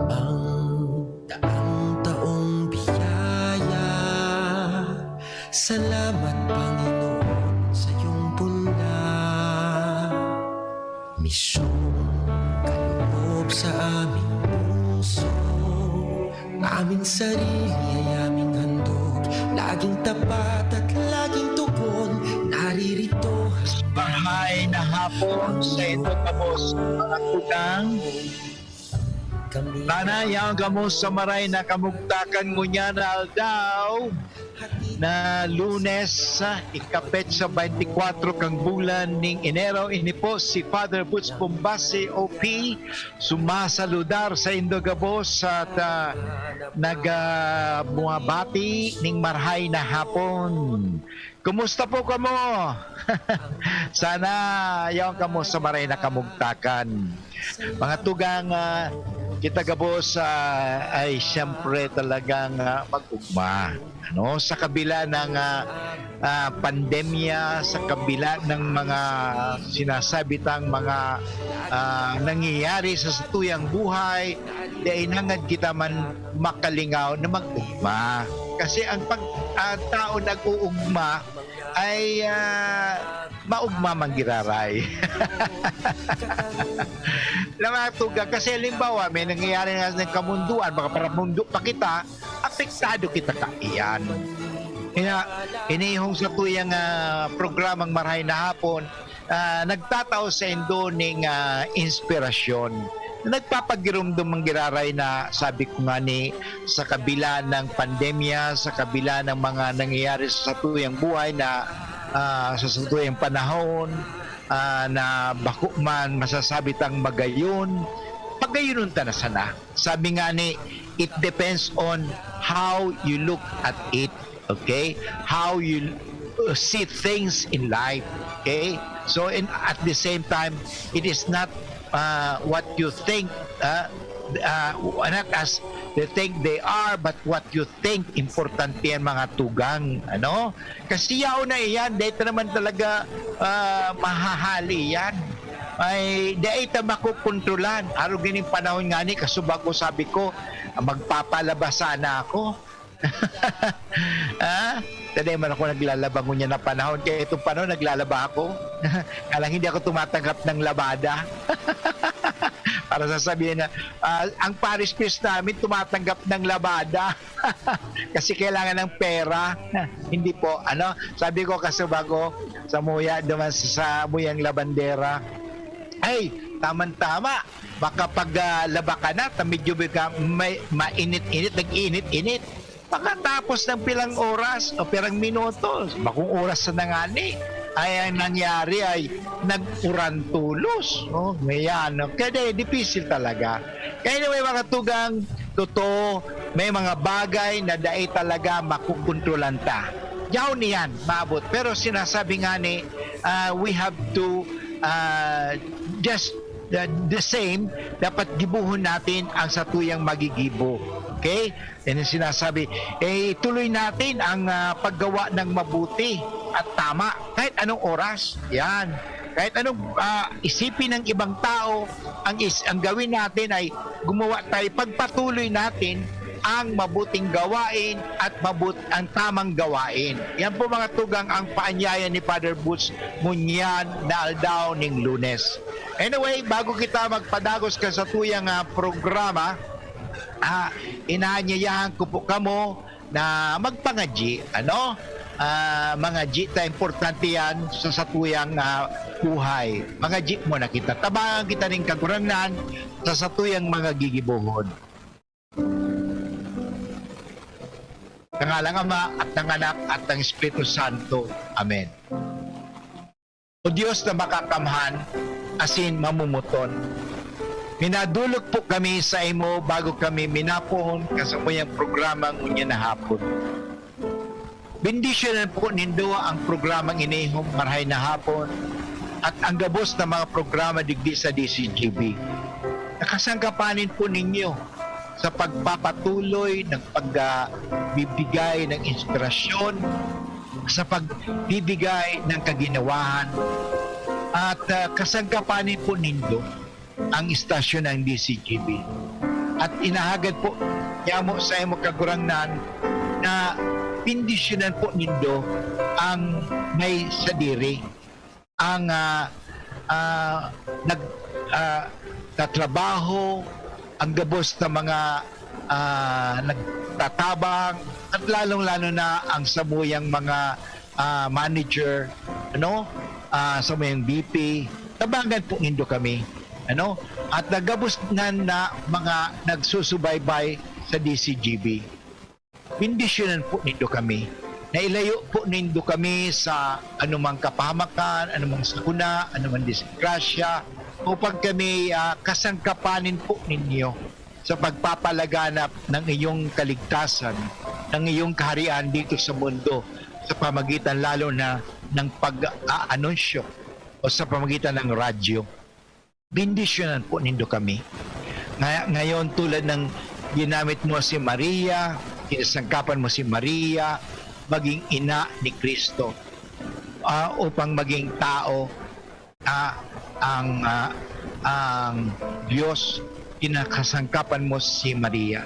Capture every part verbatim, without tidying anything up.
Ang daang taong biyaya, salamat, Panginoon, sa iyong bunlang misyon. Kaloob sa aming puso, aming sarili ay aming handog. Laging tapat at laging tugon, naririto. Maray na hapon sa inyo, kabos, mga tugang. Sana yaon kamo sa maray na kamugtakan ngunyan na aldaw na Lunes, ah, ikapetsa twenty-four kang bulan ning Enero. Ini po si Father Butch Bombase, O P, sumasaludar sa indo gabos at, ah, nag, ah, bumabati ning marhay na hapon. Kumusta po kamo? Sana yaon kamo sa maray na kamugtakan. Mga tugang, ah, kita gabos, ah, ay siyempre talagang, ah, mag-ugma, ano? Sa kabila ng, ah, ah, pandemya, sa kabila ng mga sinasabi tang mga, ah, nangyayari sa satuyang buhay, dai nangad kita man makalingaw na mag-ugma. Kasi ang pag-, ah, tao nag-uugma ay, ah, maugma man giraray. Na mga tugang, kasi halimbawa, may nangyayari nga sa kamunduan, baka paramundo pa kita, apektado kita kaiyan. Kaya, inihong sa tuyang, ah, programang Marhay na Hapon, ah, nagtatao sa indo ning, ah, inspirasyon. Nagpapagirumdom ang giraray na, sabi ko nga ni, sa kabila ng pandemya, sa kabila ng mga nangyayari sa satuyang buhay na, ah, sa satuyang panahon, ah, na bako man masasabi tang magayon, pagayonon ta na sana. Sabi nga ni, it depends on how you look at it. Okay? How you, uh, see things in life. Okay? So, in, at the same time, it is not, uh, what you think, uh, uh, not as they think they are, but what you think importante yan, mga tugang. Ano? Kasi yaon na iyan, dahil naman talaga, ah, mahahali yan. Ay, dai ta makokontrolan. Arog ining panahon nga ni, kasubag ko, sabi ko, "Magpapalaba sana ako." Ah, dai man ako naglalaba ngunyan na panahon. Kaya itong panahon, naglalaba ako. Kaya lang, hindi ako tumatanggap ng labada. Para sasabihin na, ah, ang parish priest namin tumatanggap ng labada. Kasi kailangan ng pera. Hindi po, ano, sabi ko, kasubag ko, samuya duman sa, samuyang labandera. Ay, tamang-tama. Baka pag, ah, laba ka na, ta medyo bigla may mainit-init, nag-init-init. Pagkatapos ng pilang oras o pirang minutos, bakong oras na ngani, ay ang nangyari ay nag-uran tolos. Oh, ngayan, no? Kaya di, dipisil talaga. Kaya anyway, mga tugang, totoo, may mga bagay na dai talaga makukontrolan ta. Yaon niyan, maabot. Pero sinasabi nga ni, ah, we have to, ah, just the, the same, dapat gibohon natin ang satuyang magigibo. Okay? Yan yung sinasabi. Eh, ituloy natin ang, ah, paggawa ng mabuti at tama. Kahit anong oras. Yan. Kahit anong, ah, isipin ng ibang tao, ang is-, ang gawin natin ay gumawa tayo, pagpatuloy natin ang mabuting gawain at mabut-, ang tamang gawain. Yan po, mga tugang, ang paanyaya ni Father Butch ngunyan na aldaw ning Lunes. Anyway, bago kita magpadagos kan satuyang, ah, programa, ah, inaanyayahan ko po kamo na magpangadyi, ano? Ah, mangadyi ta, importante yan sa satuyang, ah, buhay. Mangadyi muna kita. Tabangan kita nin Kagurangnan sa satuyang mga gigibohon. Sa ngalang Ama, at ng Anak, at ng Espiritu Santo. Amen. O Dios na makakamhan asin mamumuton, minadolok po kami saimo bago kami minapoon kan samuyang programa ngunyan na hapon. Bendisyonan po nindo ang programang ini, Marhay na Hapon, at ang gabos na mga programa digdi sa D C G B. Nakasangkapanin po ninyo sa pagpapatuloy ng pag, ah, bibigay ng inspirasyon, sa pagbibigay ng kaginawahan, at, ah, kasangkapanin po nindo ang istasyon ng D C G B. At inahagad po niamo sa imo Kagurangnan na bendisyonan po nindo ang may sadiri, ang, ah, ah, nag-, ah, tatrabaho, ang gabos na mga, ah, nagtatabang, at lalong-lalo na ang samuyang mga, ah, manager, ano, ah, samuyang V P, tabangan po nindo kami, ano? At nagabos na, na mga nagsusubaybay sa D C G B. Bendisyonan po nindo kami. Nailayo po nindo kami sa anumang kapahamakan, anumang sakuna, anumang disgrasya, upang kami, ah, kasangkapanin po ninyo sa pagpapalaganap ng iyong kaligtasan, ng iyong kaharian dito sa mundo, sa pamagitan lalo na ng pag-aanunsyo o sa pamagitan ng radyo. Bendisyonan po nindo kami. Nga-, ngayon, tulad ng ginamit mo si Maria, kinasangkapan mo si Maria, maging ina ni Cristo, ah, upang maging tao, ah, ang, ah, ang Diyos, kinakasangkapan mo si Maria.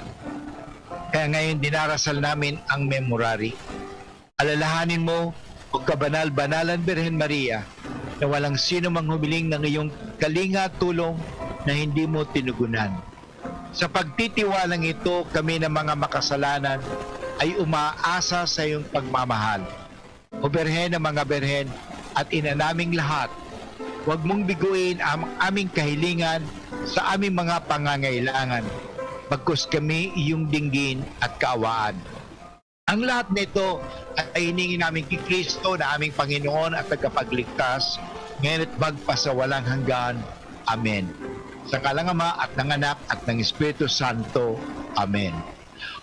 Kaya ngayon, dinarasal namin ang Memorare. Alalahanin mo, O kabanal-banalan Birhen Maria, na walang sino mang humiling ng iyong kalinga at tulong na hindi mo tinugunan. Sa pagtitiwalang ito, kami na mga makasalanan ay umaasa sa iyong pagmamahal. O Birhen ng mga Birhen at Ina naming lahat, huwag mong biguin ang aming kahilingan sa aming mga pangangailangan, bagkus kami iyong dinggin at kaawaan. Ang lahat nito ay hiningi namin ki Cristo na aming Panginoon at Tagapagligtas, ngayon at magpasawalang hanggan. Amen. Sa ngalang Ama at ng Anak at ng Espiritu Santo. Amen.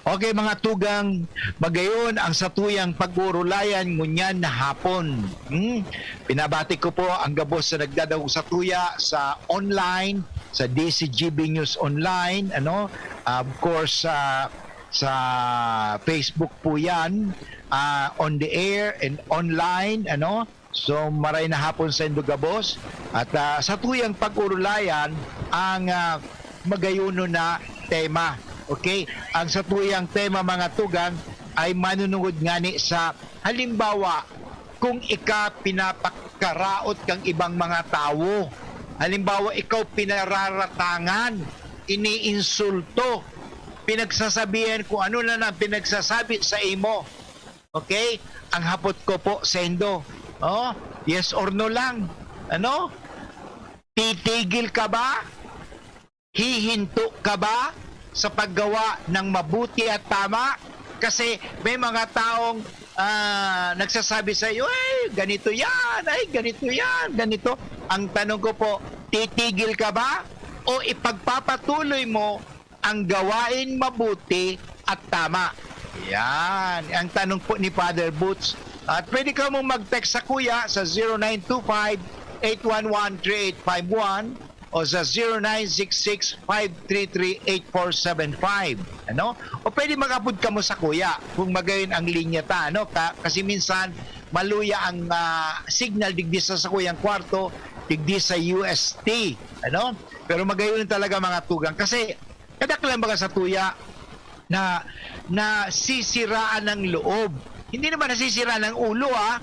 Okay, mga tugang, magayon ang satuyang pag-uurulayan ngunyan na hapon. Hmm? Binabati ko po ang gabos na nagdadangog satuya sa online, sa D C G B News Online, ano? Ah, of course, sa sa Facebook po yan, ah, on the air and online, ano? So, maray na hapon saindo gabos. At, ah, satuyang pag-urulayan ang, ah, magayonon na tema. Okay? Ang satuyang tema, mga tugang, ay manunungod ngani sa halimbawa, kung ika pinapakaraot kang ibang mga tawo. Halimbawa, ikaw pinararatangan, iniinsulto, pinagsasabihan kung ano na lang pinagsasabi sa imo. Okay? Ang hapot ko po saindo, oh, yes or no lang. Ano? Titigil ka ba? Hihinto ka ba sa paggawa ng mabuti at tama? Kasi may mga taong, ah, nagsasabi sa iyo, "Ay, ganito yan. Ay, ganito yan. Ganito." Ang tanong ko po, titigil ka ba o ipagpapatuloy mo ang gawaing mabuti at tama? Yan. Ang tanong po ni Father Boots. At pwede ka mong mag-text sa kuya sa zero nine two five, eight one one, three eight five one o sa zero nine six six, five three three, eight four seven five. Ano? O pwede mag-abot kamo sa kuya kung magayon ang linya ta, ano? Ka-, kasi minsan maluya ang, ah, signal digdi sa sakuyang kwarto, digdi sa U S T, ano? Pero magayon talaga, mga tugang, kasi kadaklan baga sa tuya na nasisiraan ng loob. Hindi naman nasisiraan ng ulo, ah.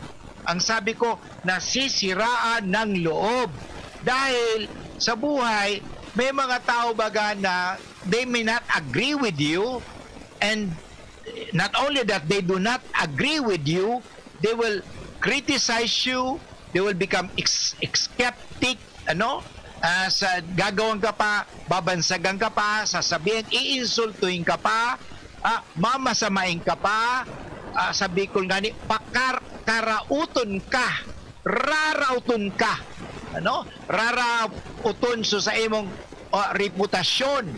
Ang sabi ko, nasisiraan ng loob. Dahil sa buhay, may mga tao baga na they may not agree with you, and not only that they do not agree with you, they will criticize you, they will become ex-, skeptic, ano? Ah, sa gagawan ka pa, babansagan ka pa, sasabihin, iinsultuhin ka pa, ah, mamasamain ka pa, ah, sa Bicol ngani, pakar-, karauton ka, rarauton ka, ano? Rarauton so sa imong, ah, reputasyon.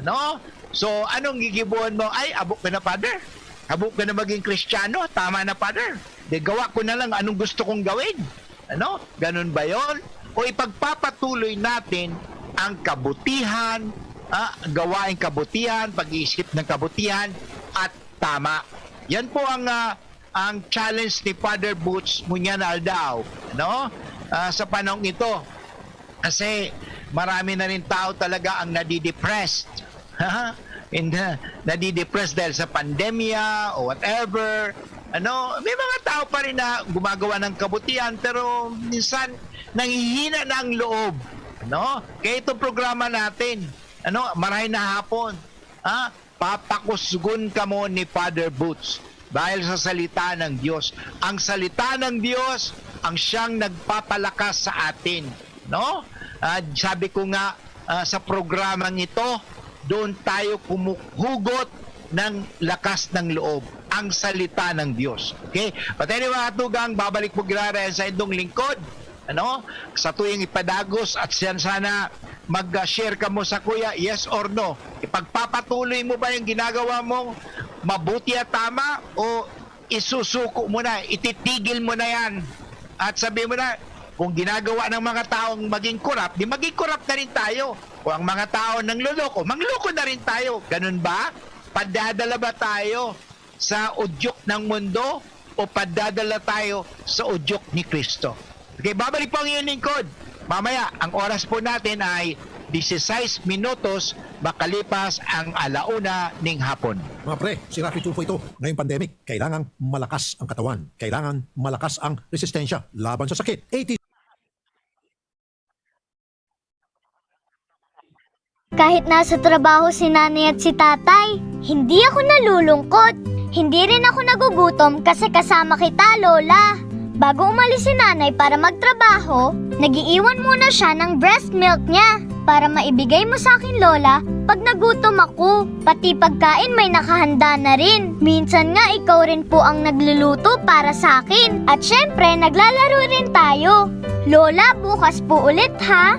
Ano? So, anong gigibohon mo? "Ay, habo ka na, Father. Habo ka na maging Kristiyano. Tama na, Father. Di gawa ko na lang anong gusto kong gawin." Ano? Ganun ba yon? O ipagpapatuloy natin ang kabutihan, ah, gawaing kabutihan, pag-iisip ng kabutihan, at tama. Yan po ang, ah, ang challenge ni Father Boots ngunyan na aldaw, no? Ah, sa panahong ito. Kasi marami na rin tao talaga ang nadidepressed. Ha? And uh, nadidepress dahil sa pandemya o whatever. Ano, may mga tao pa rin na gumagawa ng kabutihan pero minsan nanghihina na ang loob, no? Kaya itong programa natin, ano, maray na hapon, ha? Papakusgon kamo ni Father Boots dahil sa salita ng Diyos. Ang salita ng Diyos ang siyang nagpapalakas sa atin, no? Ah, sabi ko nga, ah, sa programang ito, doon tayo kumuhugot ng lakas ng loob, ang salita ng Diyos. Okay? But anyway, mga tugang, babalik po gira-gira sa indong lingkod. Ano? Sa tuyang ipadagos at siyan sana mag-share kamo sa kuya, yes or no? Ipagpapatuloy mo ba yung ginagawa mong mabuti at tama o isusuko mo na, ititigil mo na yan? At sabi mo na, kung ginagawa ng mga taong maging korap, di maging korap na rin tayo. Kung ang mga tao nangloloko, mangloko na rin tayo. Ganun ba? Padadala ba tayo sa udyok ng mundo o padadala tayo sa udyok ni Kristo? Okay, babalik po ang iyong lingkod. Mamaya, ang oras po natin ay disisais minutos makalipas ang alauna ning hapon. Mga pre, si Raffy Tulfo ito. Ngayong pandemic, kailangang malakas ang katawan. Kailangan malakas ang resistensya laban sa sakit. eighty Kahit nasa trabaho si nanay at si tatay, hindi ako nalulungkot. Hindi rin ako nagugutom kasi kasama kita, Lola. Bago umalis si nanay para magtrabaho, nagiiwan muna siya ng breast milk niya para maibigay mo sa akin, Lola, pag nagutom ako. Pati pagkain may nakahanda na rin. Minsan nga ikaw rin po ang nagluluto para sa akin. At syempre, naglalaro rin tayo. Lola, bukas po ulit ha.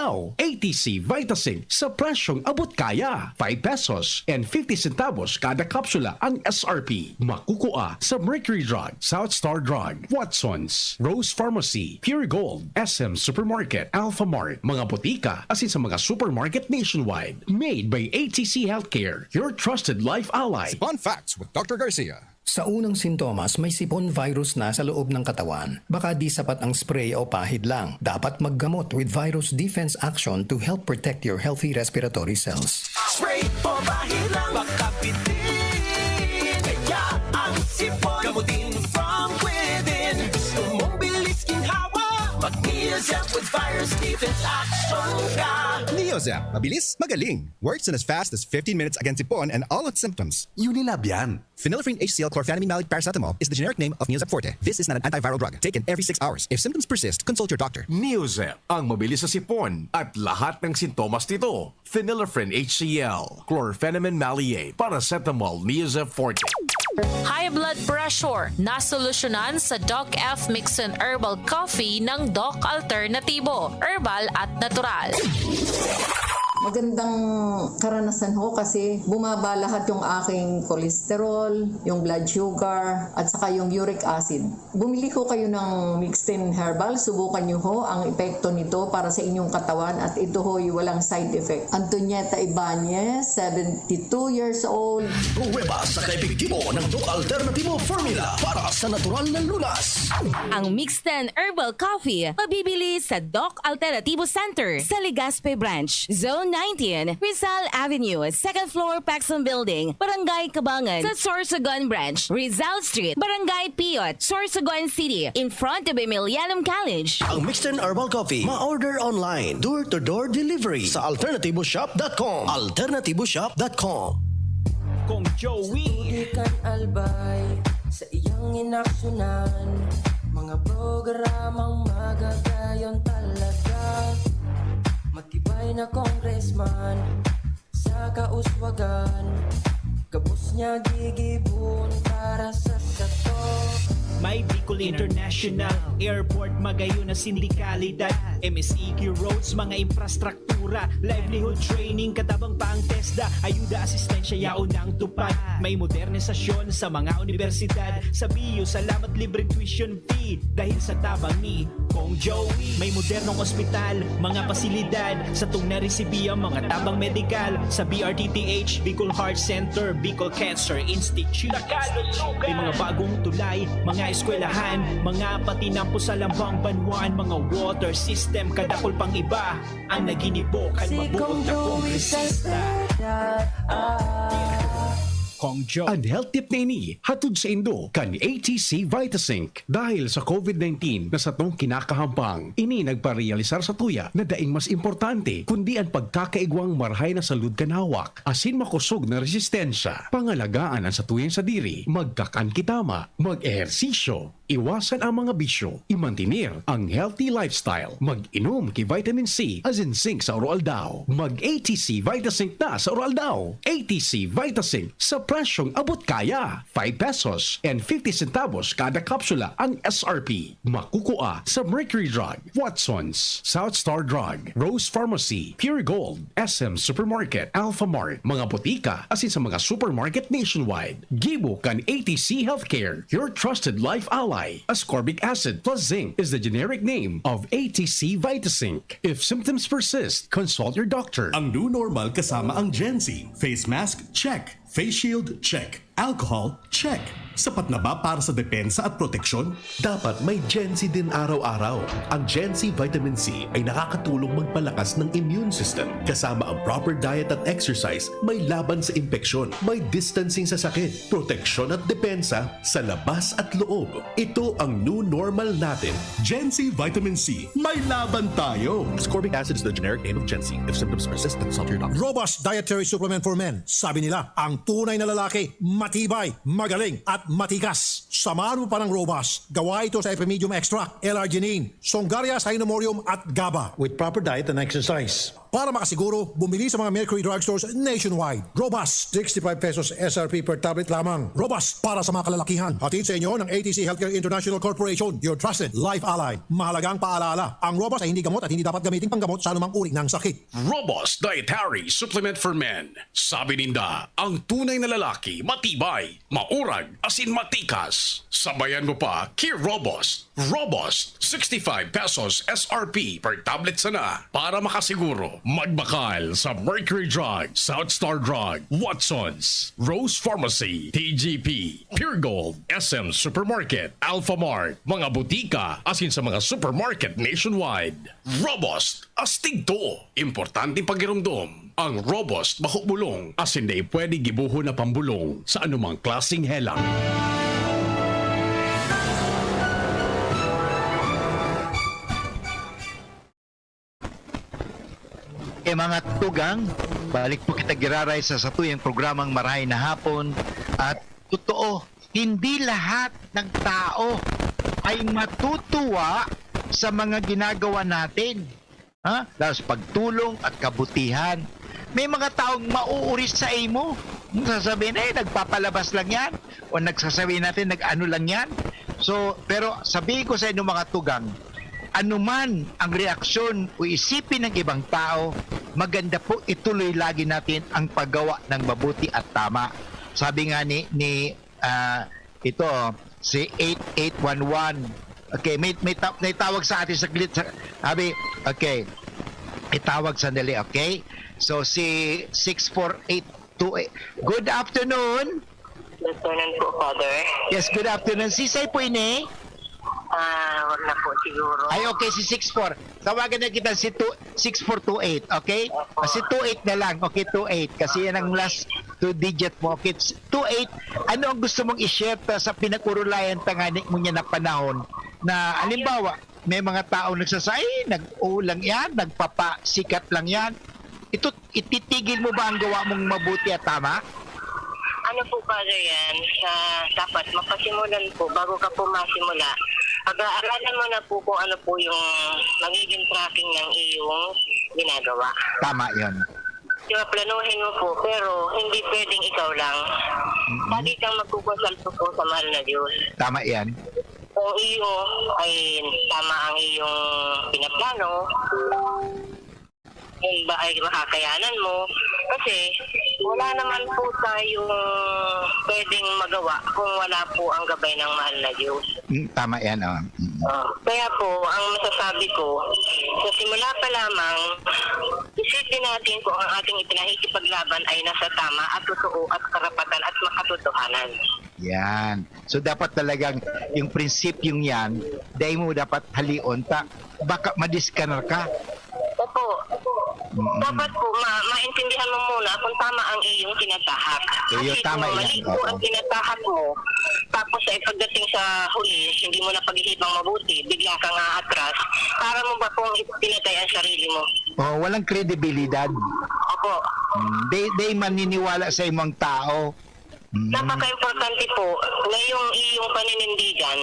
Now, A T C Vitasin sa presyong abot kaya. Five pesos and fifty centavos kada kapsula ang S R P. Makukua sa Mercury Drug, South Star Drug, Watson's, Rose Pharmacy, Pure Gold, S M Supermarket, Alpha Mart, mga botika, asin sa mga supermarket nationwide. Made by A T C Healthcare, your trusted life ally. Fun Facts with Doctor Garcia. Sa unang sintomas, may sipon virus na sa loob ng katawan. Baka di sapat ang spray o pahid lang. Dapat maggamot with virus defense action to help protect your healthy respiratory cells. Spray o pahid lang, makapitin. Kaya ang sipon, gamutin from within. Gusto mong bilis ginhawa? Mag-Neozep with virus defense action ka. Neozep, mabilis, magaling. Works in as fast as fifteen minutes against sipon and all its symptoms. Unilab yan. Phenylephrine H C L chlorphenamine maleate paracetamol is the generic name of Neozep Forte. This is not an antiviral drug. Taken every six hours. If symptoms persist, consult your doctor. Neozep, ang mabilis sa sipon at lahat ng sintomas nito. Phenylephrine H C L, chlorphenamine maleate, paracetamol, Neozep Forte. High blood pressure, nasolusyonan sa Doc F Mixon Herbal Coffee ng Doc Alternatibo, herbal at natural. Magandang karanasan ho kasi bumaba lahat yung aking cholesterol, yung blood sugar, at saka yung uric acid. Bumili ho kayo ng Mixten Herbal, subukan nyo ho ang epekto nito para sa inyong katawan at ito ho'y walang side effect. Antonieta Ibanez, seventy-two years old. Pruweba sa kaepektibo ng Doc Alternatibo Formula para sa natural na lunas. Ang Mixten Herbal Coffee, mabibili sa Doc Alternativo Center sa Legazpi Branch, Zone nineteen, Rizal Avenue, second floor, Paxson Building, Barangay Cabangan, sa Sorsogon Branch, Rizal Street, Barangay Piot, Sorsogon City, in front of Emilianum College. Ang Mixten Herbal Coffee, ma-order online, door-to-door delivery sa alternativoshop dot com. alternativoshop dot com. Kong Joey. Sa iyang inaksyonan, mga programang magagayon talaga. Matibay na congressman sa kauswagan, gabos niya gigibon para sa sato. May Bicol International Airport, magayon na sindikalidad, M S E Q roads, mga infrastructure, livelihood training, katabang pa ang TESDA, ayuda, asistensya, yaon ang tupad. May modernisasyon sa mga universidad, sa B U, salamat libreng tuition fee, dahil sa tabang ni Kong Joey, may modernong ospital, mga pasilidad, satong naresibi ang mga tabang medikal sa B R T T H, Bicol Heart Center, Bicol Cancer Institute. May mga bagong tulay, mga eskwelahan, mga patinampo sa lambang banwaan, mga water system, kadakol pang iba. Ang naginibo kan mabuot na kongresista. Kong Joe. An health tip na ini, hatod saindo kan A T C Vitasync. Dahil sa COVID nineteen na satong kinakahampang, ini nagparealisar satuya na daing mas importante kundi an pagkakaigwang marahay na salud kan hawak asin makosog na resistensya. Pangalagaan an satuyang sadiri, magkakan ki tama, mag-ehersisyo, iwasan ang mga bisyo, imantener ang healthy lifestyle, mag-inom ki vitamin C asin zinc sa aroaldaw, mag-A T C Vitasync na sa aroaldaw. A T C Vitasync sa presyong abot kaya, five pesos and fifty centavos kada kapsula ang S R P. Makukua sa Mercury Drug, Watsons, South Star Drug, Rose Pharmacy, Pure Gold, S M Supermarket, Alpha Mart, mga botika asin sa mga supermarket nationwide. Gibo kan A T C Healthcare, your trusted life ally. Ascorbic acid plus zinc is the generic name of A T C Vitasync. If symptoms persist, consult your doctor. Ang new normal kasama ang Gen Z. Face mask, check. Face shield, check. Alcohol, check. Sapat na ba para sa depensa at proteksyon? Dapat may Gen Z din araw-araw. Ang Gen Z Vitamin C ay nakakatulong magpalakas ng immune system. Kasama ang proper diet at exercise, may laban sa impeksyon, may distancing sa sakit, proteksyon at depensa sa labas at loob. Ito ang new normal natin. Gen Z Vitamin C, may laban tayo! Ascorbic acid is the generic name of Gen Z. If symptoms persist, consult your doctor. Robust Dietary Supplement for Men. Sabi nila, ang tunay na lalaki, matibay, magaling, at matikas. Samahan mo pa ng Robust. Gawa ito sa Epimedium Extract, L-arginine, Songaria Sinomorium, at GABA. With proper diet and exercise. Para makasiguro, bumili sa mga Mercury Drugstores nationwide. Robust, sixty-five pesos S R P per tablet lamang. Robust para sa mga kalalakihan. Hatid sa inyo ng A T C Healthcare International Corporation, your trusted life ally. Mahalagang paalala, ang Robust ay hindi gamot at hindi dapat gamitin panggamot sa anumang uri ng sakit. Robust Dietary Supplement for Men. Sabi ninda, ang tunay na lalaki, matibay, maurag, asin matikas. Sabayan mo pa ki Robust. Robust, sixty-five pesos S R P per tablet sana. Para makasiguro, magbakal sa Mercury Drug, South Star Drug, Watsons, Rose Pharmacy, T G P, Pure Gold, S M Supermarket, Alpha Mart, mga butika, asin sa mga supermarket nationwide. Robust, astig to! Importanteng pagiromdom. Ang Robust bako bulong, asin dai pwede gibohon na pambulong sa anumang klaseng helang. E mga tugang, balik po kita giraray sa satuyang programang Marahay na Hapon. At totoo, hindi lahat ng tao ay matutuwa sa mga ginagawa natin. Ha? Lalo sa pagtulong at kabutihan. May mga taong mauuri sa imo. Sasabihin, "Eh, nagpapalabas lang yan." O nagsasabi natin, "Nag-ano lang yan." So, pero sabihin ko sa inyo, mga tugang, anuman ang reaksyon o isipin ng ibang tao, maganda po ituloy lagi natin ang paggawa ng mabuti at tama. Sabi nga ni, ni ah, ito, si eight eight one one. Okay, may, may, ta- may tawag sa atin saglit. Sa, sabi, okay, itawag sandali, okay? So, si six four eight two eight. Good afternoon. Good afternoon po, Father. Yes, good afternoon. Sisay po ini? Ah, wag na po siguro. Ay, okay, si six four. Tawagan na kita si two, six four two eight, okay? Opo. Ah, si two eight na lang. Okay, two eight. Kasi yan ang last two digit mo. Okay, s- two eight. Ano ang gusto mong i-share ta sa pinag-urulayan tangani mo niya na panahon? Na, halimbawa, may mga tao nagsasay, nag-uulang yan, nagpapasikat lang yan. Ito, ititigil mo ba ang gawa mong mabuti at tama? Ano po, Father, yan? Sa dapat mapasimulan po, bago ka po masimula, pag-aaralan mo na po kung ano po yung magiging tracking ng iyong ginagawa. Tama yun. Di ba, planuhin mo po, pero hindi pwedeng ikaw lang. Mm-mm. Lagi kang magkukonsulta po sa mahal na Diyos. Tama yan. Kung iyo ay tama ang iyong pinaplano, kung ba ay makakayanan mo, Kasi wala naman po tayong pwedeng magawa kung wala po ang gabay ng mahal na Diyos. Mm, tama yan, oh. Mm. Ah, kaya po, ang masasabi ko, sa simula pa lamang, isipin natin kung ang ating ipinakikipaglaban ay nasa tama at totoo at karapatan at makatotohanan. Yan. So dapat talagang yung prinsipyong yan, dai mo dapat halion ta, baka madisconnect ka. Opo. Mm. Dapat po, ma maintindihan mo muna kung tama ang iyong tinatahak. Iyo, Kasi tama kung yan. mali po Oo. ang tinatahak mo, tapos sa ipagdating sa huli, hindi mo na pag-ihipang mabuti, bigla ka nga atras, para mo ba pong ipinatay ang sarili mo? Oh, walang kredibilidad. Opo. Mm. They, they maniniwala sa imong tao. Mm. Napaka-importante po na yung iyong paninindigan,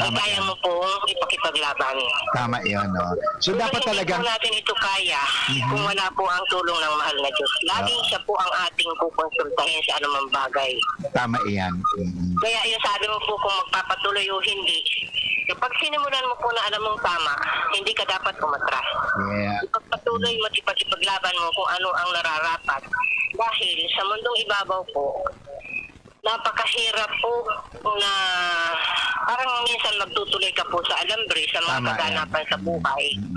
Tama kaya yan. mo pong ipakipaglaban. Tama yun, no? So, dapat Hindi talaga, po natin ito kaya Mhm. kung wala po ang tulong ng mahal na Diyos. Laging Ah. siya po ang ating kukonsultahin sa anumang bagay. Tama yan. Mm. Kaya yung sabi mo po kung magpapatuloy o hindi, kapag sinimulan mo po na alam mong tama, hindi ka dapat umatras. Yeah. Ipagpatuloy mo at ipagpaglaban mo kung ano ang nararapat. Dahil sa mundong ibabaw po, napakahirap po na parang minsan magtutuloy ka po sa alambre sa mga Tama yan. kaganapan sa buhay. Mm.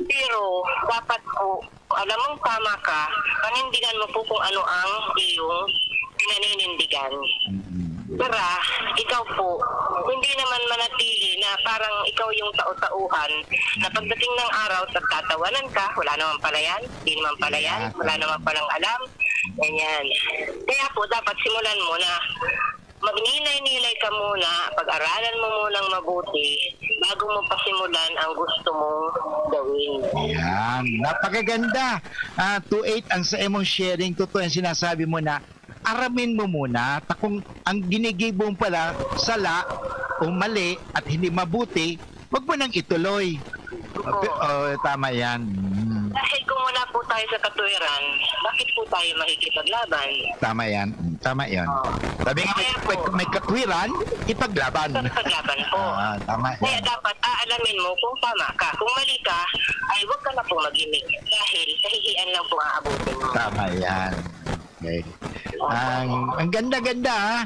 Pero dapat po, alam mong tama ka, panindigan mo po kung ano ang iyong pinaninindigan. Mm. Para ikaw po, hindi naman manatili na parang ikaw yung tao-tauhan na pagdating ng araw, tagtatawanan ka, wala naman pala yan, hindi naman pala yan, wala naman palang alam, ganyan. Kaya po, dapat simulan mo na magnilay-nilay ka muna, pag-aralan mo munang mabuti bago mo pasimulan ang gusto mong gawin. Yan. Napakaganda. Ah, two eight ang sa imong sharing. Totoo yung sinasabi mo na aramin mo muna. Ta kung ang ginigibo mo pala, sala o mali at hindi mabuti, wag mo nang ituloy. Oo. Oh, tama yan. Mm. Dahil kung wala po tayo sa katwiran, bakit po tayo makikipaglaban? Tama yan. Mm, tama yan. Oo. Sabi nga, may, Kaya po, may, may katwiran, ipaglaban. Paglaban po. Ah, tama Kaya yan. dapat aalamin mo kung tama ka. Kung mali ka, ay huwag ka na po magimik. Dahil kahihiyan lang po ang abutin mo. Tama yan. Okay. Ang, ang ganda-ganda, ha?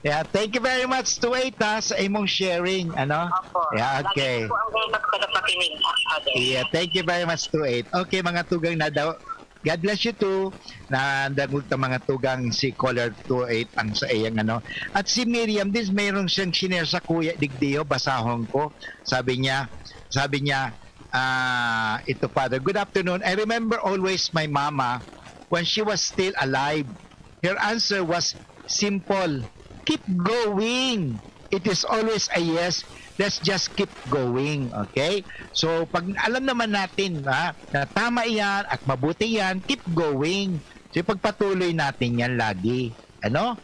Yeah, thank you very much, two eight, ha, sa imong sharing, ano? Opo. Yeah, okay. Lagi po ang tagapakinig. Okay. Yeah, thank you very much, two eight. Okay, mga tugang na daw. God bless you too. Na dagog ta mga tugang si caller two eight ang sa iyang ano. At si Miriam din, mayroon siyang share sa Kuya Digdio, basahon ko. Sabi niya, sabi niya, ah, ito, Father, "Good afternoon. I remember always my mama when she was still alive. Her answer was simple, 'Keep going. It is always a yes. Let's just keep going.'" Okay? So, pag alam naman natin, ha, na tama yan at mabuti yan, keep going. So, pagpatuloy natin yan lagi. Ano?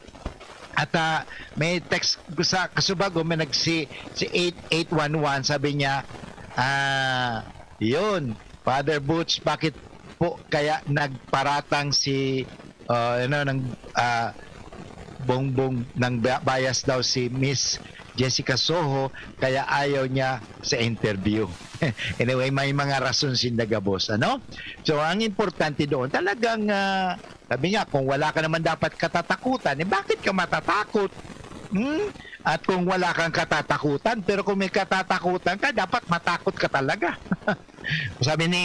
At ah, may text ko sa kasubago, may nagsi, si eight eight one one, sabi niya, ah, yun, Father Butch, bakit po kaya nagparatang si, ah, ano, ng, ah, bongbong ng ba- bias daw si Miss Jessica Soho, kaya ayaw niya sa interview? Anyway, may mga rason sinda gabos, ano? So, ang importante doon, talagang, ah, sabi nga, kung wala ka naman dapat katatakutan, eh, bakit ka matatakot? Hmm? At kung wala kang katatakutan, pero kung may katatakutan ka, dapat matakot ka talaga. Sabi ni,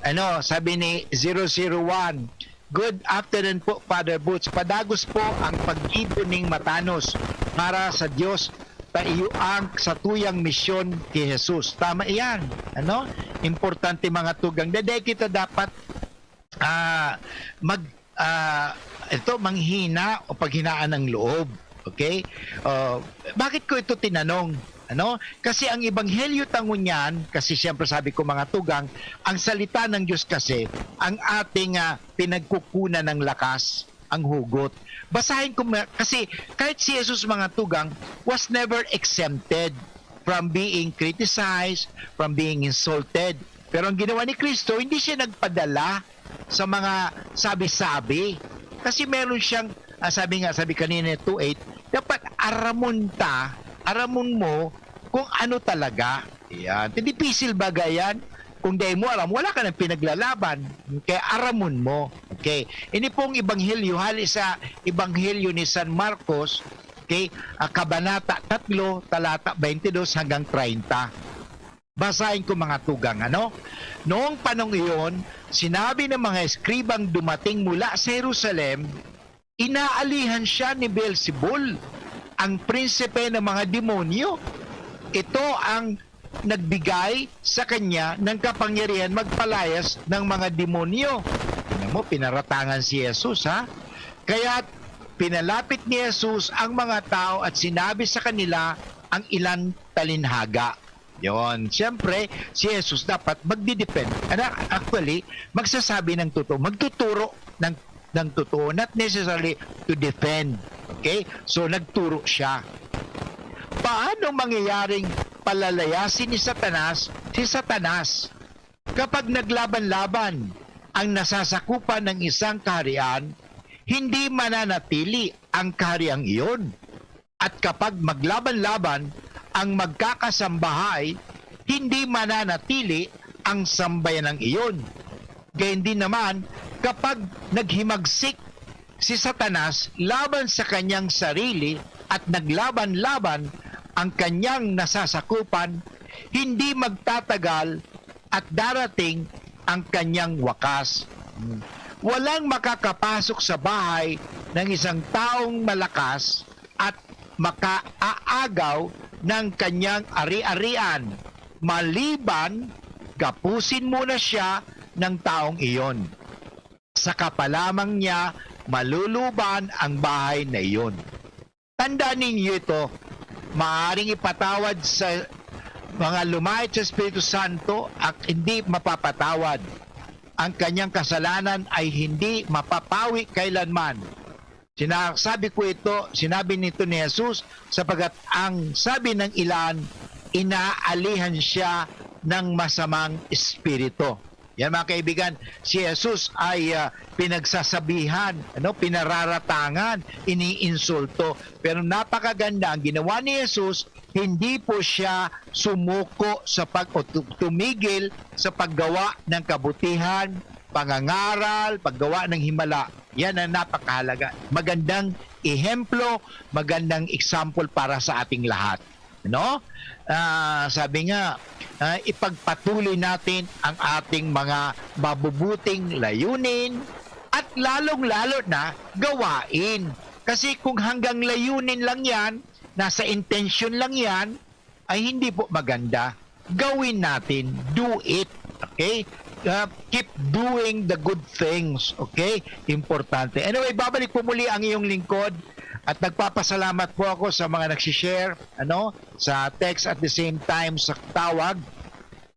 ano, sabi ni zero zero one, "Good afternoon po, Father Butch. Padagos po ang paggibo ning matanos para sa Dios ta iyo ang satuyang misyon ki Jesus." Tama iyan, ano? Importante, mga tugang. Dede kita dapat, ah, mag, ah, ito, manghina o paghinaan ng loob. Okay? Ah, bakit ko ito tinanong? Ano? Kasi ang ebanghelyo ta ngunyan, kasi siyempre sabi ko, mga tugang, ang salita ng Diyos kasi, ang ating, ah, pinagkukunan ng lakas, ang hugot. Basahin ko ma-, kasi kahit si Jesus, mga tugang, was never exempted from being criticized, from being insulted. Pero ang ginawa ni Kristo, hindi siya nagpadala sa mga sabi-sabi. Kasi meron siyang, ah, sabi nga, sabi kanina ni two eight, dapat aramon ta, aramon mo kung ano talaga. Yan. Dipisil bagay yan. Kung dai mo aram, wala ka nang pinaglalaban. Okay? Aramon mo. Okay? Ini pong ebanghelyo, hali sa ebanghelyo ni San Marcos, okay? Ah, kabanata tatlo, talata twenty-dos hanggang treinta. Basahin ko, mga tugang, ano? Noong panong iyon, sinabi ng mga eskribang dumating mula sa Jerusalem, "Inaalihan siya ni Beelzebul, ang prinsipe ng mga demonyo. Ito ang nagbigay sa kanya ng kapangyarihan magpalayas ng mga demonyo." Alam mo, pinaratangan si Jesus, ha? Kaya pinalapit ni Jesus ang mga tao at sinabi sa kanila ang ilang talinhaga. Yon. Siyempre, si Jesus dapat magdi-defend. Ano, actually, magsasabi ng totoo, magtuturo ng, ng totoo, not necessarily to defend. Okay? So, nagturo siya. Paano mangyayaring palalayasin ni Satanas si Satanas? Kapag naglaban-laban ang nasasakupan ng isang kaharian, hindi mananatili ang kahariang iyon. At kapag maglaban-laban ang magkakasambahay, hindi mananatili ang sambayanang iyon. Gayon din naman, kapag naghimagsik si Satanas laban sa kanyang sarili at naglaban-laban ang kanyang nasasakupan, hindi magtatagal at darating ang kanyang wakas. Walang makakapasok sa bahay ng isang taong malakas at makaaagaw ng kanyang ari-arian, maliban gapusin muna siya ng taong iyon. Saka pa lamang niya maluluban ang bahay na iyon. Tandaan ninyo ito, maaring ipatawad sa mga lumait sa Espiritu Santo at hindi mapapatawad. Ang kanyang kasalanan ay hindi mapapawi kailanman. Sinasabi ko ito, sinabi nito ni Jesus, sapagkat ang sabi ng ilan, inaalihan siya ng masamang espiritu. Yan, mga kaibigan, si Jesus ay, ah, pinagsasabihan, ano, pinararatangan, iniinsulto. Pero napakaganda, ang ginawa ni Jesus, hindi po siya sumuko sa pag-, o tu-, tumigil sa paggawa ng kabutihan, pangangaral, paggawa ng himala. Yan ang napakahalaga. Magandang ehemplo, magandang example para sa ating lahat. No? Ah, sabi nga, ah, ipagpatuloy natin ang ating mga mabubuting layunin at lalong-lalo na gawain. Kasi kung hanggang layunin lang yan, nasa intensyon lang yan, ay hindi po maganda. Gawin natin. Do it. Okay? Ah, keep doing the good things. Okay? Importante. Anyway, babalik po muli ang iyong lingkod. At nagpapasalamat po ako sa mga nagsishare, ano, sa text at the same time sa tawag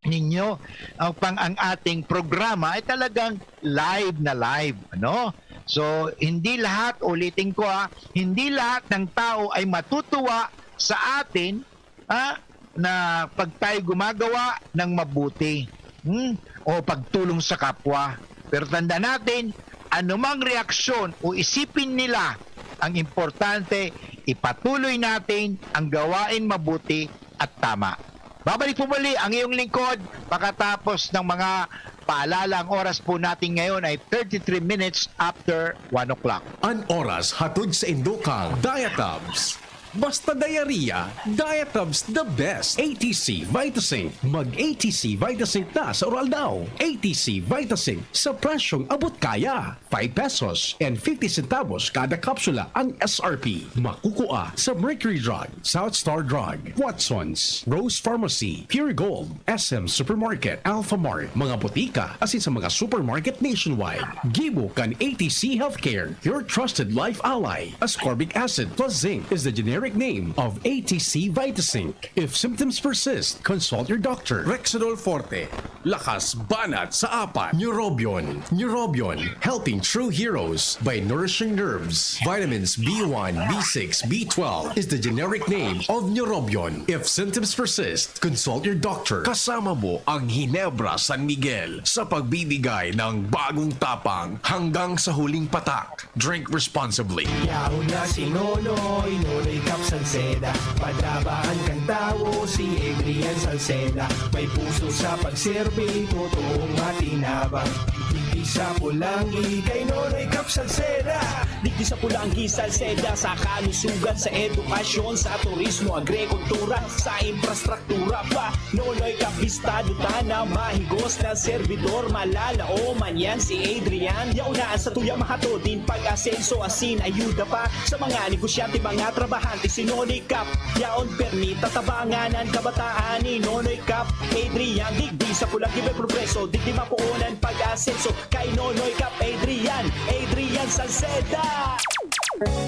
ninyo. Ang pang, ang ating programa ay talagang live na live, ano? So, hindi lahat, ulitin ko, ah, hindi lahat ng tao ay matutuwa sa atin, ah, na pag tayo gumagawa ng mabuti, hmm, o pagtulong sa kapwa. Pero tanda natin, anumang reaksyon o isipin nila, ang importante, ipatuloy natin ang gawain mabuti at tama. Babalik po muli ang iyong lingkod pagkatapos ng mga paalala. Ang oras po natin ngayon ay thirty-three minutes after one o'clock. An oras hatod sa indo kang Diatabs. Basta diarrhea, Diatabs the best. A T C Vitasin. Mag A T C Vitasin na sa oral daw. A T C Vitasin sa presyong abot kaya. Five pesos and fifty centavos kada kapsula ang S R P. Makukua sa Mercury Drug, South Star Drug, Watson's, Rose Pharmacy, Pure Gold, S M Supermarket, Alphamart, mga botika, asin sa mga supermarket nationwide. Gibo kan A T C Healthcare, your trusted life ally. Ascorbic acid plus zinc is the generic name of A T C Vitazinc. If symptoms persist, consult your doctor. Rexidol Forte. Lakas banat sa apat. Neurobion. Neurobion. Helping true heroes by nourishing nerves. Vitamins B one, B six, B twelve is the generic name of Neurobion. If symptoms persist, consult your doctor. Kasama mo ang Ginebra San Miguel sa pagbibigay ng bagong tapang hanggang sa huling patak. Drink responsibly. Yaon na si Nonoy, Nonoy Salceda, padabaan kan tawo si Adrian Salceda. May puso sa pagserbi, totoong matinabang. Digdi sa Pulanggi, kay Nonoy Cap Salceda. Digdi sa Pulanggi, Salceda, sa kalusugan, sa edukasyon, sa turismo, agrikultura, sa infrastruktura pa. Nonoy Cap, bistado ta na mahigos na servidor, malalaoman yan si Adrian. Yaon na ang satuya, mahatod nin pag-asenso, asin ayuda pa sa mga negosyante, mga trabahante, si Nonoy Cap. Yaon permi tatabangan an kabataan ni Nonoy Cap Adrian. Digdi sa Pulanggi may progreso, digdi mapoon an pag-asenso. Kay Nonoy Cap Adrian, Adrian Salceda.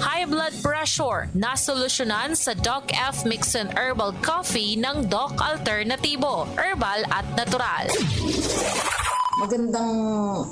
High blood pressure, nasolusyonan sa Doc F Mixon Herbal Coffee ng Doc Alternatibo, herbal at natural. Magandang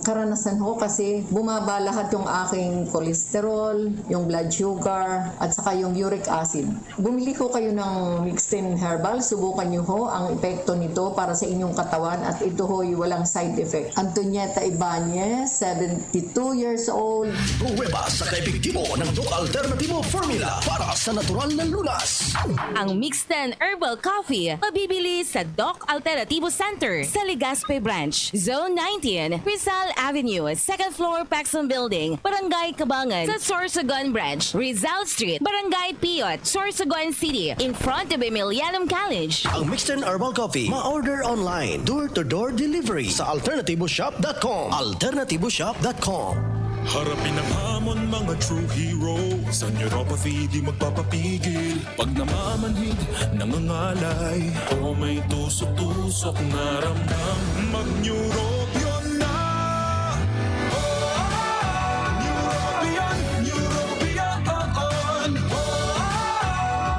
karanasan ho kasi bumaba lahat yung aking cholesterol, yung blood sugar, at saka yung uric acid. Bumili ho kayo ng Mixin Herbal, subukan nyo ho ang epekto nito para sa inyong katawan at ito ho'y walang side effect. Antonieta Ibanez, seventy-two years old. Pruweba sa kaepektibo ng Doc Alternatibo Formula para sa natural na lunas. Ang Mixten Herbal Coffee mabibili sa Doc Alternativo Center sa Legazpi Branch, Zone nineteen, Rizal Avenue, second floor, Paxson Building, Barangay Cabangan, sa Sorsogon Branch, Rizal Street, Barangay Piot, Sorsogon City, in front of Emilianum College. Ang Mixten Herbal Coffee, ma-order online, door-to-door delivery sa alternativoshop.com. Alternativoshop.com. Harapin ang hamon, mga true hero. Sa neuropathy, di magpapapigil. Pag namamanhid, nangangalay, o may tusok-tusok na ramdam, mag-Neurobion na! Oh, Neurobion, Neurobion, oh, oh.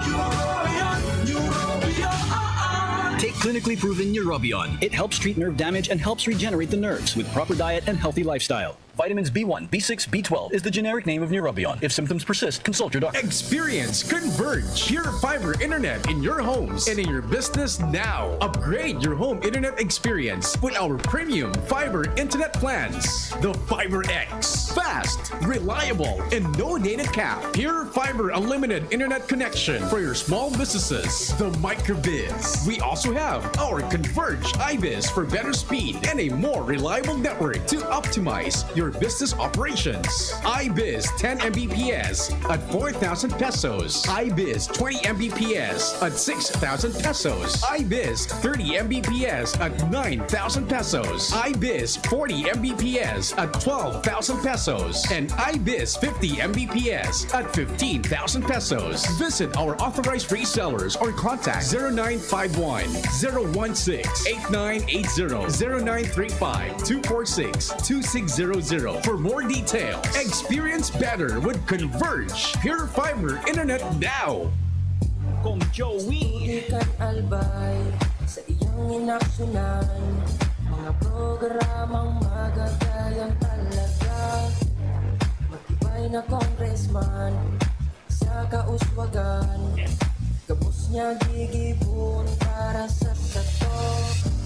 Neurobion, Neurobion, oh, oh. Take clinically proven Neurobion. It helps treat nerve damage and helps regenerate the nerves with proper diet and healthy lifestyle. Vitamins B one, B six, B twelve is the generic name of Neurobion. If symptoms persist, consult your doctor. Experience Converge Pure Fiber Internet in your homes and in your business now. Upgrade your home internet experience with our premium fiber internet plans. The Fiber X. Fast, reliable, and no data cap. Pure Fiber Unlimited Internet Connection for your small businesses. The Microbiz. We also have our Converge iBiz for better speed and a more reliable network to optimize your business operations. iBiz ten M B P S at four thousand pesos. iBiz twenty M B P S at six thousand pesos. iBiz thirty M B P S at nine thousand pesos. iBiz forty M B P S at twelve thousand pesos. And iBiz fifty M B P S at fifteen thousand pesos. Visit our authorized resellers or contact zero nine five one, zero one six, eight nine eight zero, zero nine three five, two four six, two six zero zero for more details. Experience better with Converge Pure Fiber Internet now. Kong Joey. Di kan albay sa iyang inaksyonan. Mga programang magagayan talaga. Matibay na congressman sa kauswagan. Gabos niya gigibon para sa sato.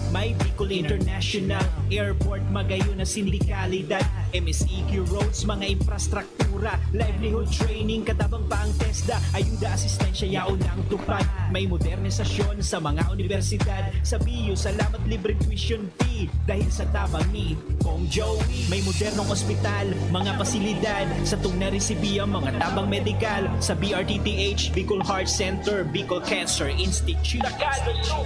May Bicol International Airport, magayon na sindikalidad, M S E Q roads, mga infrastruktura, livelihood training, katabang pa ang TESDA, ayuda, asistensya, yaon ang tupad. May modernisasyon sa mga unibersidad, sa B U, salamat libreng tuition fee, dahil sa tabang ni Kong Joey. May modernong ospital, mga pasilidad, satong naresibi ang mga tabang medikal sa B R T T H, Bicol Heart Center, Bicol Cancer Institute.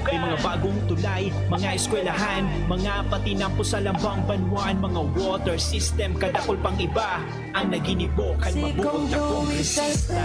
May mga bagong tulay, mga eskwelahan, mga patinampo sa lambang banwaan, mga water system, kadakol pang iba ang naginibo kan mabuot na kongresista.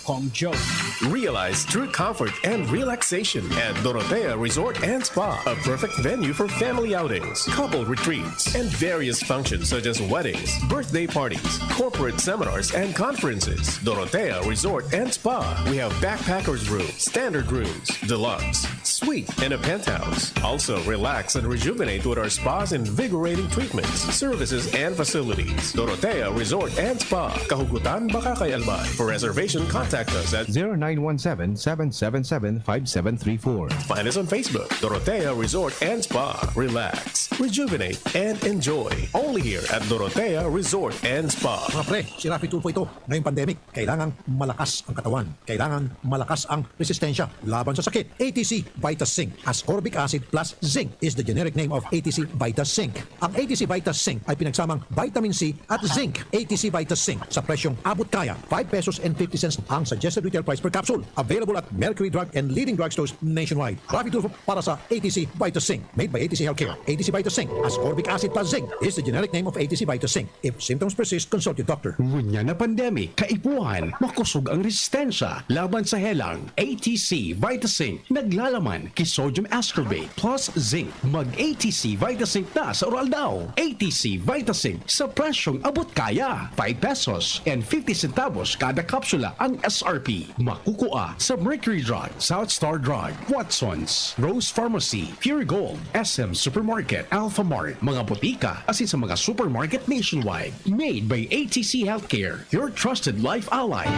Kong Joey. Realize true comfort and relaxation at Dorotea Resort and Spa, a perfect venue for family outings, couple retreats, and various functions such as weddings, birthday parties, corporate seminars, and conferences. Dorotea Resort and Spa. We have backpackers room, standard rooms, deluxe, suite, and a penthouse. Also, relax and rejuvenate with our spa's invigorating treatments, services, and facilities. Dorotea Resort and Spa, Kahugutan, Bacacay, Albay. For reservation, contact Contact us at zero nine one seven, seven seven seven, five seven three four. Find us on Facebook, Dorotea Resort and Spa. Relax, rejuvenate, and enjoy. Only here at Dorotea Resort and Spa. Mga pre, si Raffy Tulfo ito. Ngayong pandemic, kailangang malakas ang katawan. Kailangan malakas ang resistensya laban sa sakit. A T C Vita Zinc ascorbic acid plus zinc is the generic name of A T C Vita Zinc. Ang A T C Vita Zinc ay pinagsamang vitamin C at zinc. A T C Vita Zinc sa presyong abot kaya, five pesos and fifty cents ang suggested retail price per capsule. Available at Mercury Drug and leading drugstores nationwide. Raffy Tulfo para sa A T C Vita Zinc. Made by A T C Healthcare. A T C Vita Zinc, ascorbic acid plus zinc is the generic name of A T C Vita Zinc. If symptoms persist, consult your doctor. Ngunyan na pandemic, kaipuhan, makosog ang resistensya laban sa helang. A T C Vita Zinc, naglalaman ki sodium ascorbate plus zinc. Mag A T C Vita Zinc na sa Uraldaw. A T C Vita Zinc sa presyong abot kaya. Five pesos and fifty centavos kada kapsula ang S R P. Makukua sa Mercury Drug, South Star Drug, Watsons, Rose Pharmacy, Pure Gold, S M Supermarket, Alphamart, mga botika, asin sa mga supermarket nationwide. Made by A T C Healthcare, your trusted life ally.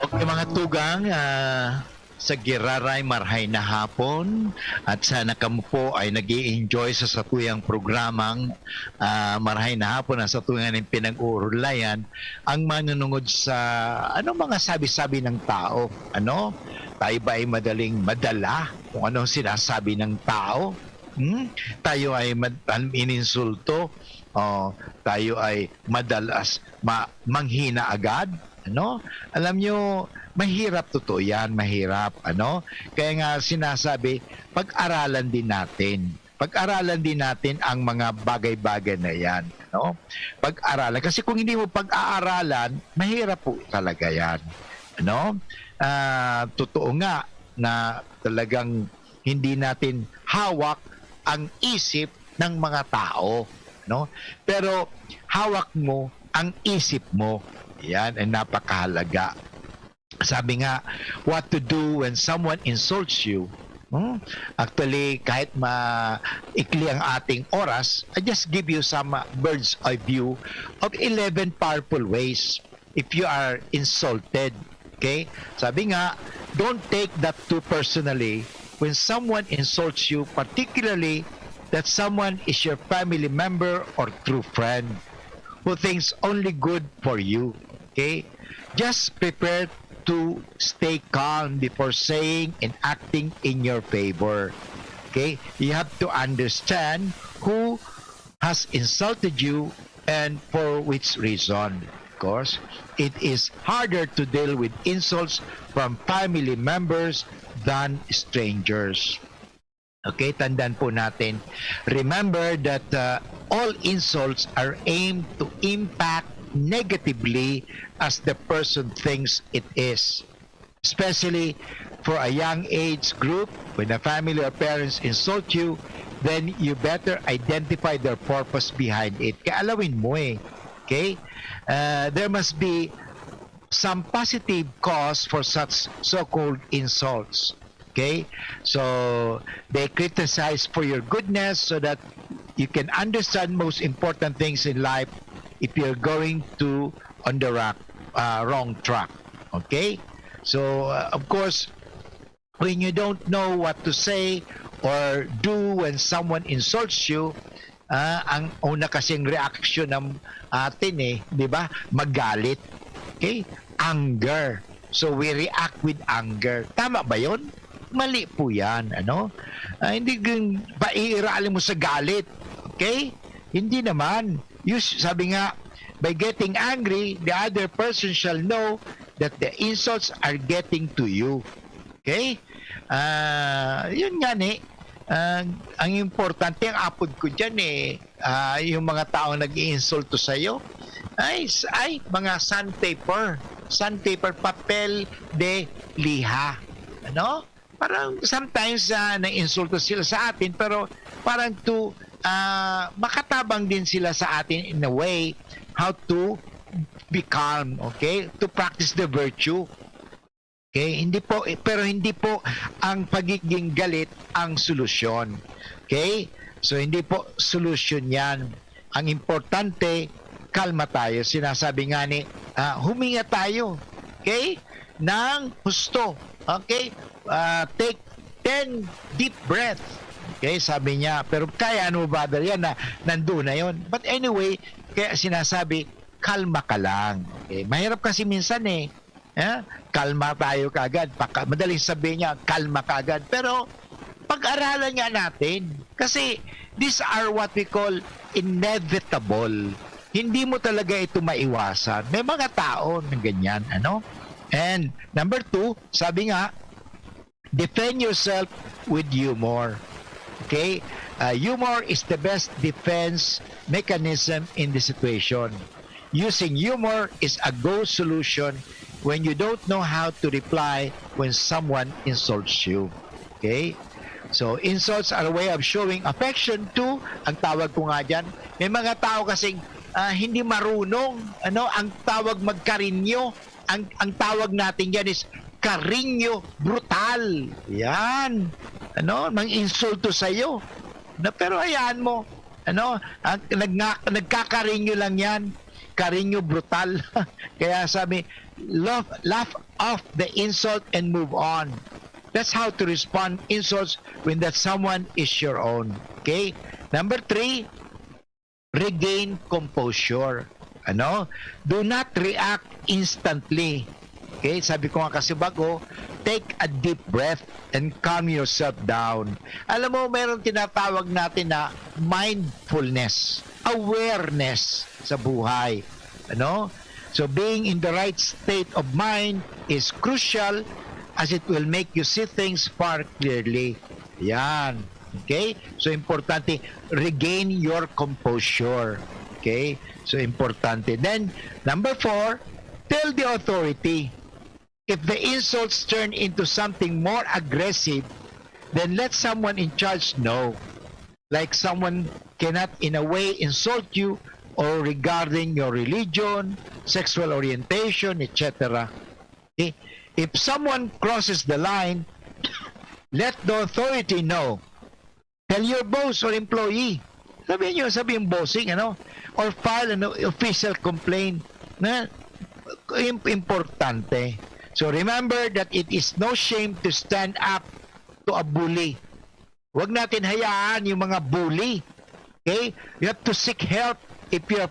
Okay, mga tugang, ah, sa Giraray, marhay na hapon, at sana kamo po ay nag enjoy sa satuyang programang, ah, marhay na hapon, ang satuyang pinag-uurulayan, ang manunungod sa, ano, mga sabi-sabi ng tao, ano? Tayo ba ay madaling madala kung anong sinasabi ng tao? Hmm? Tayo ay mad-, an-, ininsulto, o tayo ay madalas ma-, manghina agad, ano? Alam nyo, mahirap, totoo yan, mahirap, ano? Kaya nga sinasabi, pag-aralan din natin. Pag-aralan din natin ang mga bagay-bagay na yan, no? Pag-aralan. Kasi kung hindi mo pag-aaralan, mahirap po talaga yan, ano? Ah, totoo nga na talagang hindi natin hawak ang isip ng mga tao, no? Pero hawak mo ang isip mo. Yan ang napakahalaga. Sabi nga, what to do when someone insults you? Hmm? Actually, kahit maikli ang ating oras, I just give you some, uh, bird's eye view of eleven powerful ways if you are insulted. Okay? Sabi nga, don't take that too personally when someone insults you, particularly that someone is your family member or true friend who thinks only good for you. Okay? Just prepare to stay calm before saying and acting in your favor. Okay? You have to understand who has insulted you and for which reason. Of course, it is harder to deal with insults from family members than strangers. Okay, tandaan po natin. Remember that, uh, all insults are aimed to impact negatively as the person thinks it is. Especially for a young age group, when a family or parents insult you, then you better identify their purpose behind it. Kaya alawin mo eh. Okay? Uh, there must be some positive cause for such so-called insults. Okay? So, they criticize for your goodness so that you can understand most important things in life if you're going to on the rock, uh, wrong track. Okay? So, uh, of course, when you don't know what to say or do when someone insults you, ah, ang una kasing reaksyon ng atin eh, di ba? Magalit. Okay? Anger. So, we react with anger. Tama ba yon? Mali po yan, ano? Ah, hindi yung paiiralin mo sa galit. Okay? Hindi naman. You, sabi nga, by getting angry, the other person shall know that the insults are getting to you. Okay? Ah, yun nga ni, ah, ang importante, ang apod ko dyan eh, ah, yung mga taong nag-iinsulto sa'yo, ay, s-, ay, mga sandpaper. Sandpaper, papel de liha. Ano? Parang sometimes, ah, naiinsulto sila sa atin, pero parang to, ah, makatabang din sila sa atin in a way how to be calm, okay? To practice the virtue. Okay? Hindi po, eh, pero hindi po ang pagiging galit ang solusyon. Okay? So, hindi po solusyon yan. Ang importante, kalma tayo. Sinasabi nga ni, ah, huminga tayo, okay, ng husto. Okay? Ah, take ten deep breath. Okay, sabi niya, pero kaya ano, brother, yan na nandun na yon. But anyway, kaya sinasabi, kalma ka lang. Okay? Mahirap kasi minsan eh. Eh, kalma tayo kaagad. Paka, madaling sabihin niya, kalma kaagad. Pero pag-aralan nga natin. Kasi these are what we call inevitable. Hindi mo talaga ito maiwasan. May mga tao na ganyan, ano? And number two, sabi nga, defend yourself with humor. Okay? Uh, humor is the best defense mechanism in the situation. Using humor is a go solution when you don't know how to reply when someone insults you. Okay? So, insults are a way of showing affection to, ang tawag ko nga dyan, may mga tao kasing ah, hindi marunong, ano, ang tawag magkarinyo, ang, ang tawag natin dyan is karinyo brutal. Yan. Ano, mang insulto sa'yo. Na, pero hayaan mo, ano, ang, nagna-, nagkakarinyo lang yan. Karinyo brutal. Kaya sabi, laugh, laugh off the insult and move on. That's how to respond insults when that someone is your own. Okay? Number three, regain composure. Ano? Do not react instantly. Okay? Sabi ko nga kasi bago, take a deep breath and calm yourself down. Alam mo, mayroong tinatawag natin na mindfulness, awareness sa buhay. Ano? So, being in the right state of mind is crucial as it will make you see things far clearly. Yan. Okay? So, importante, regain your composure. Okay? So, importante. Then, number four, tell the authority. If the insults turn into something more aggressive, then let someone in charge know. Like someone cannot in a way insult you or regarding your religion, sexual orientation, et cetera. Okay? If someone crosses the line, let the authority know. Tell your boss or employee. Sabi niyo, sabi yung bossing, ano? Or file an official complaint. Na im- importante. So remember that it is no shame to stand up to a bully. Huwag natin hayaan yung mga bully. Okay? You have to seek help if you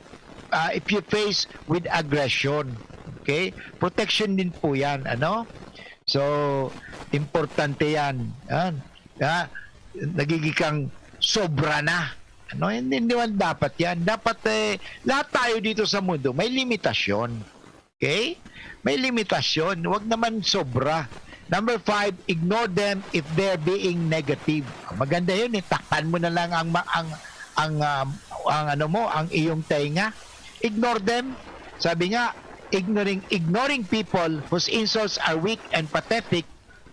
uh, if you face with aggression. Okay? Protection din po 'yan, ano? So importante 'yan. Yan. Ha? Nagiging kang sobra na. Ano, hindi, hindi man dapat 'yan. Dapat eh, lahat tayo dito sa mundo may limitasyon. Okay? May limitasyon. Huwag naman sobra. Number five, ignore them if they're being negative. Maganda 'yun eh. Takpan mo na lang ang ma- ang ang um, ang ano mo, ang iyong tenga. Ignore them. Sabi nga, ignoring ignoring people whose insults are weak and pathetic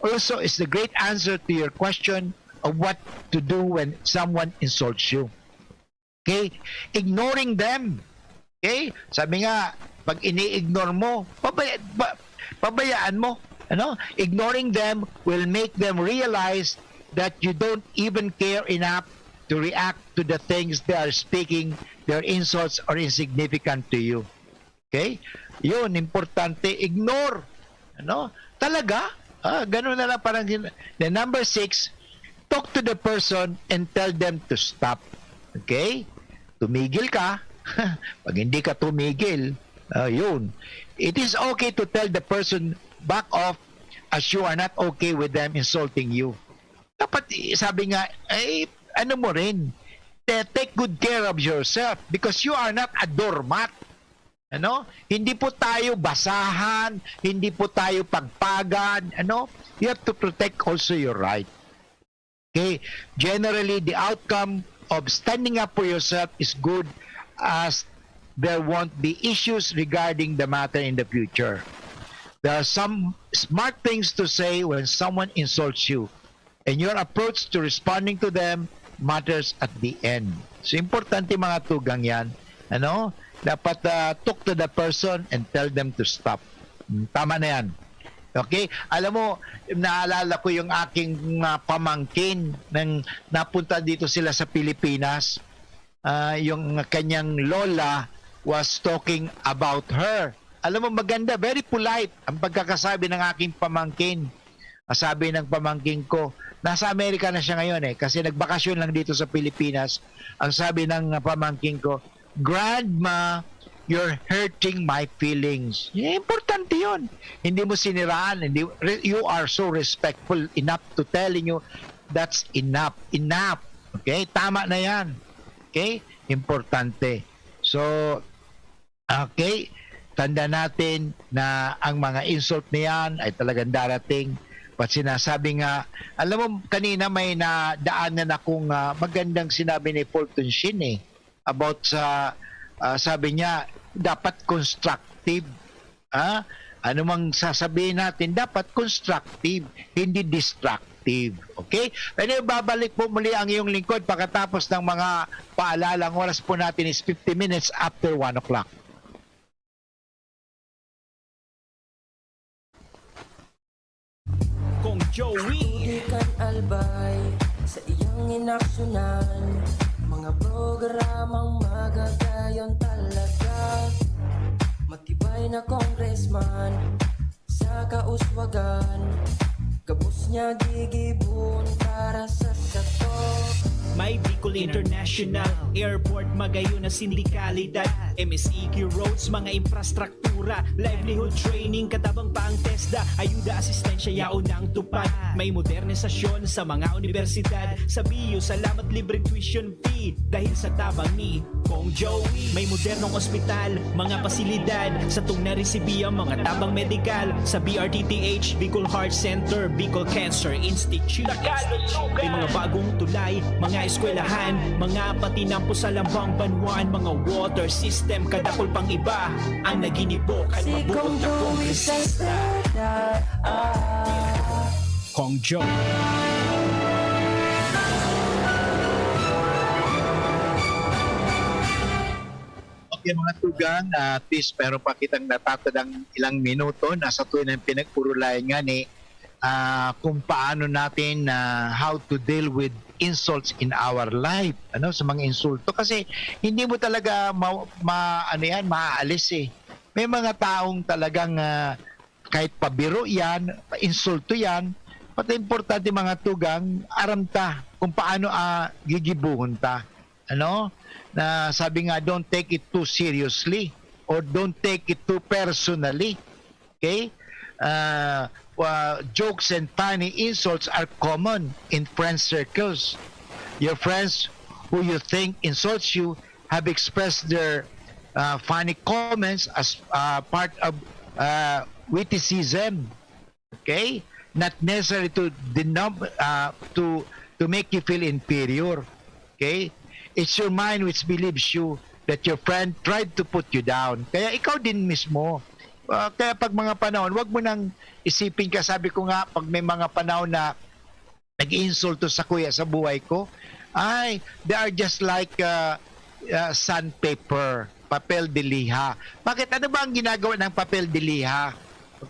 also is the great answer to your question of what to do when someone insults you. Okay? Ignoring them. Okay? Sabi nga, pag ini-ignore mo, pabaya, pa, pabayaan mo. Ano? Ignoring them will make them realize that you don't even care enough to react to the things they are speaking, their insults are insignificant to you. Okay? Yun, importante, ignore. Ano? Talaga? Ah, ganun na lang parang gin- Then number six, talk to the person and tell them to stop. Okay? Tumigil ka. Pag hindi ka tumigil, ah, yun. It is okay to tell the person back off as you are not okay with them insulting you. Dapat sabi nga, eh, ano mo rin, take good care of yourself because you are not a doormat. Ano? Hindi po tayo basahan, hindi po tayo pagpagan, ano? You have to protect also your right. Okay? Generally, the outcome of standing up for yourself is good as there won't be issues regarding the matter in the future. There are some smart things to say when someone insults you. And your approach to responding to them matters at the end. So, importante mga tugang yan. Ano? Dapat uh, talk to the person and tell them to stop. Hmm, tama na yan. Okay? Alam mo, naalala ko yung aking, ah, pamangkin nang napunta dito sila sa Pilipinas. Ah, yung kanyang lola was talking about her. Alam mo, maganda, very polite ang pagkakasabi ng aking pamangkin. Ah, sabi ng pamangkin ko, nasa Amerika na siya ngayon eh, kasi nagbakasyon lang dito sa Pilipinas. Ang sabi ng, ah, pamangkin ko, "Grandma, you're hurting my feelings." Eh, importante yun. Hindi mo siniraan, hindi, re- you are so respectful enough to telling you, "That's enough, enough." Okay? Tama na yan. Okay? Importante. So, okay, tanda natin na ang mga insult na yan ay talagang darating. Pat sinasabi nga, alam mo, kanina may nadaanan akong, ah, magandang sinabi ni Fulton Sheen eh, about sa, ah, sabi niya, dapat constructive. Ah, anumang sasabihin natin, dapat constructive, hindi destructive. Okay? Anyway, babalik po muli ang iyong lingkod pagkatapos ng mga paalala. Ang oras po natin is fifty minutes after one o'clock. Kong Joey. Di kan albay sa iyang inaksyonan. Mga programang magagayon talaga. Matibay na congressman sa kauswagan. Gabos niya gigibon para sa sato. May Bicol International Airport, magayon na sindikalidad, M S E Q roads, mga infrastruktura, livelihood training, katabang pa ang TESDA, ayuda, asistensya, yaon ang tupad. May modernisasyon sa mga universidad, sa B U, salamat libreng tuition fee, dahil sa tabang ni Kong Joey. May modernong ospital, mga pasilidad, satong naresibi ang mga tabang medikal, sa B R T T H, Bicol Heart Center, Bicol Cancer Institute. May mga bagong tulay, mga eskwelahan, mga patinampo sa lambang banwaan, mga water system, kadakol pang iba ang naginibo kan Si mabuot Kong na Joey sa kongresista. Senado. Kong Joey. Okay, mga tugang, ah, at least meron pa kitang natatadang ilang minuto. Nasa tuwin ang pinag-urulayan nga ni ah, kung paano natin, ah, how to deal with insults in our life, ano, sa mga insulto. Kasi hindi mo talaga ma-, ma-, ano yan, maaalis eh. May mga taong talagang, ah, kahit pabiro yan, insulto yan, pati importante, mga tugang, aram ta kung paano, ah, gigibuhon ta. Ano? Na sabi nga, "Don't take it too seriously or don't take it too personally." Okay? Uh, uh, jokes and funny insults are common in friend circles. Your friends who you think insults you have expressed their, uh, funny comments as, uh, part of, uh, witticism. Okay? Not necessarily to denom-, uh, to to make you feel inferior. Okay? It's your mind which believes you that your friend tried to put you down. Kaya ikaw din mismo. Ah, kaya pag mga panahon, wag mo nang isipin ka, sabi ko nga, pag may mga panahon na nag-iinsulto sa kuya sa buhay ko, ay, they are just like, ah, ah, sandpaper, papel de liha. Bakit? Ano ba ang ginagawa ng papel de liha?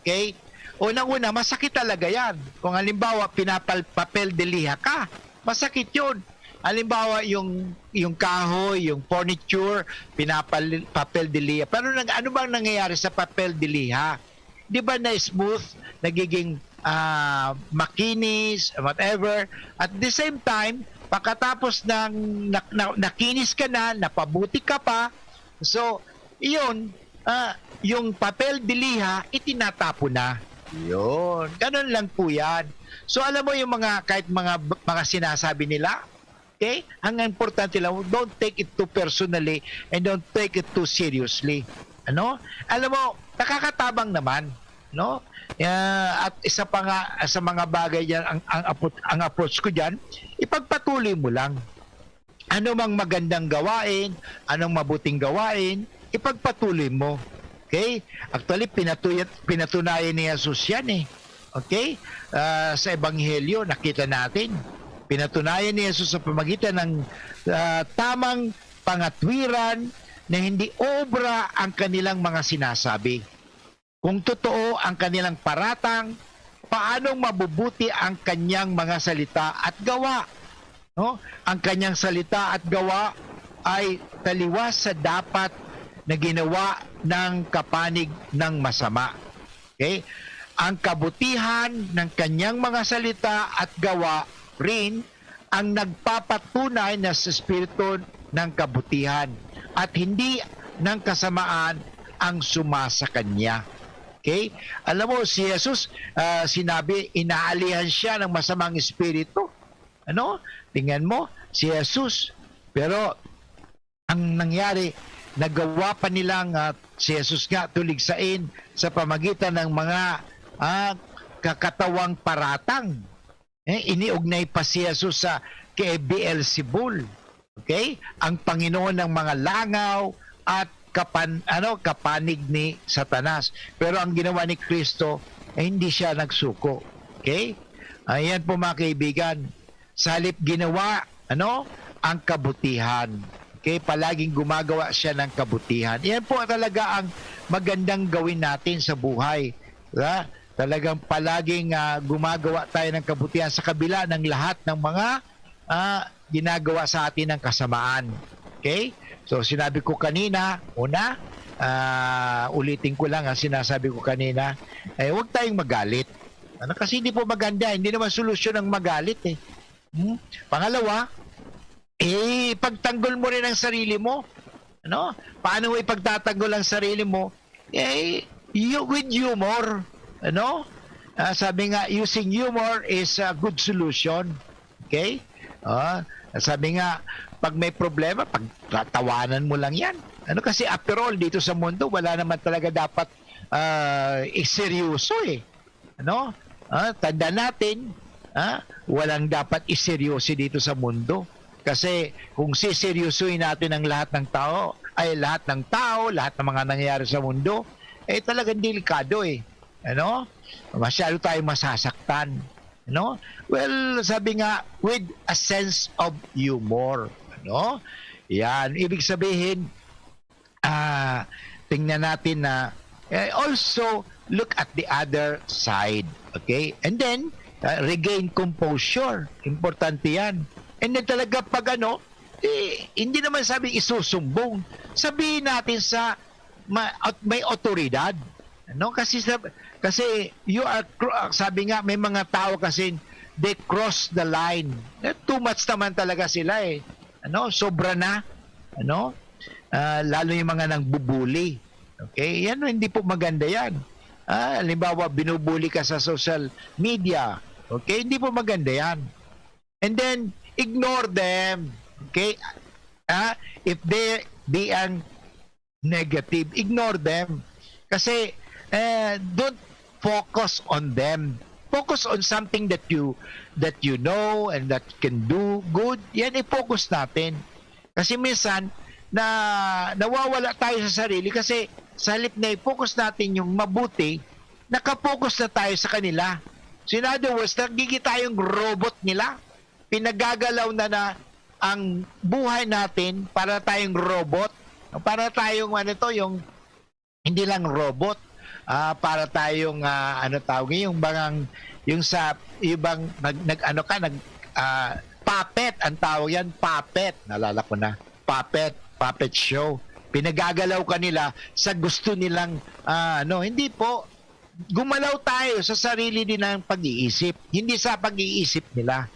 Okay? Unang-una, masakit talaga yan. Kung halimbawa, pinapal-, papel de liha ka, masakit yun. Halimbawa, yung, yung kahoy, yung furniture, pinapal-, papel de liha. Pero nag, ano bang nangyayari sa papel de liha? Di ba na smooth, nagiging, ah, makinis, whatever. At the same time, pagkatapos ng na, na, nakinis ka na, napabuti ka pa, so, iyon, ah, yung papel de liha, itinatapon na. Yun. Ganun lang po yan. So, alam mo yung mga, kahit mga, mga sinasabi nila, okay? Ang importante lang, don't take it too personally and don't take it too seriously. Ano? Alam mo, nakakatabang naman, no? Ah, at isa pa nga sa mga bagay diyan, ang, ang apot-, ang approach ko diyan, ipagpatuloy mo lang. Ano mang magandang gawain, anong mabuting gawain, ipagpatuloy mo. Okay? Actually, pinatuya-, pinatunayan ni Jesus yan eh. Okay? Ah, sa Ebanghelyo, nakita natin. Pinatunayan ni Jesus sa pamagitan ng, ah, tamang pangatwiran na hindi obra ang kanilang mga sinasabi. Kung totoo ang kanilang paratang, paanong mabubuti ang kanyang mga salita at gawa? No? Ang kanyang salita at gawa ay taliwas sa dapat na ginawa ng kapanig ng masama. Okay? Ang kabutihan ng kanyang mga salita at gawa rin ang nagpapatunay na sa espiritu ng kabutihan at hindi ng kasamaan ang suma sa kanya. Okay? Alam mo, si Jesus, ah, sinabi, inaalihan siya ng masamang espiritu. Ano? Tingnan mo, si Jesus. Pero ang nangyari, nagawa pa nilang, ah, si Jesus nga tuligsain sa pamagitan ng mga, ah, kakatawang paratang. Eh, iniugnay pa si Jesus sa kay Beelzebul. Okay? Ang panginoon ng mga langaw at kapan-, ano, kapanig ni Satanas. Pero ang ginawa ni Kristo, eh, hindi siya nagsuko. Okay? Ayan po, mga kaibigan. Sa halip ginawa, ano, ang kabutihan. Okay? Palaging gumagawa siya ng kabutihan. Yan po talaga ang magandang gawin natin sa buhay. Ha? Talagang palaging, ah, gumagawa tayo ng kabutihan sa kabila ng lahat ng mga, ah, ginagawa sa atin ng kasamaan. Okay? So, sinabi ko kanina, una, ah, ulitin ko lang ang sinasabi ko kanina, eh, huwag tayong magalit. Ano, kasi hindi po maganda, hindi naman solusyon ang magalit, eh. Hmm? Pangalawa, eh, pagtanggol mo rin ang sarili mo. Ano? Paano mo ipagtatanggol ang sarili mo? Eh, you, with humor. Ano? Ah, sabi nga, using humor is a good solution. Okay? Ah, sabi nga, pag may problema, pagtatawanan mo lang yan. Ano, kasi after all, dito sa mundo, wala naman talaga dapat, ah, iseryoso, eh. Ano? Ah, tandaan natin, ah, walang dapat iseryoso dito sa mundo. Kasi kung siseryosohin natin ang lahat ng tao, ay, lahat ng tao, lahat ng mga nangyayari sa mundo, eh, talagang delikado, eh. Ano? Masyado tayong masasaktan. Ano? Well, sabi nga, with a sense of humor. Ano? Yan. Ibig sabihin, ah, tingnan natin na, eh, also look at the other side. Okay? And then, ah, regain composure. Importante yan. And then talaga pag ano, eh, hindi naman sabi isusumbong. Sabihin natin sa ma-, at may otoridad. No? Kasi sa, kasi you are cro-, sabi nga, may mga tao kasi they cross the line. Eh, too much naman talaga sila, eh. Ano, sobra na. Ano? Ah, lalo yung mga nangbubuli. Okay? Yan, hindi po maganda yan. Ah, halimbawa, binubuli ka sa social media. Okay? Hindi po maganda yan. And then, ignore them. Okay? Ah, if they, they ang negative, ignore them. Kasi, eh, don't focus on them. Focus on something that you, that you know and that can do good. Yan, i-focus natin. Kasi minsan, na, nawawala tayo sa sarili kasi sa halip na i-focus natin yung mabuti, nakapokus na tayo sa kanila. So, in other words, nagiging tayong robot nila. Pinagagalaw na na ang buhay natin para tayong robot. Para tayong, ano to, yung hindi lang robot, ah, para tayong, ah, ano tawag yun, yung bangang, yung sa, yung bang nag-, nag-, ano ka, nag-, ah, puppet, ang tawag yan, puppet. Naalala ko na, puppet, puppet show. Pinagagalaw ka nila sa gusto nilang, ah, ano, hindi po. Gumalaw tayo sa sarili din ng pag-iisip, hindi sa pag-iisip nila.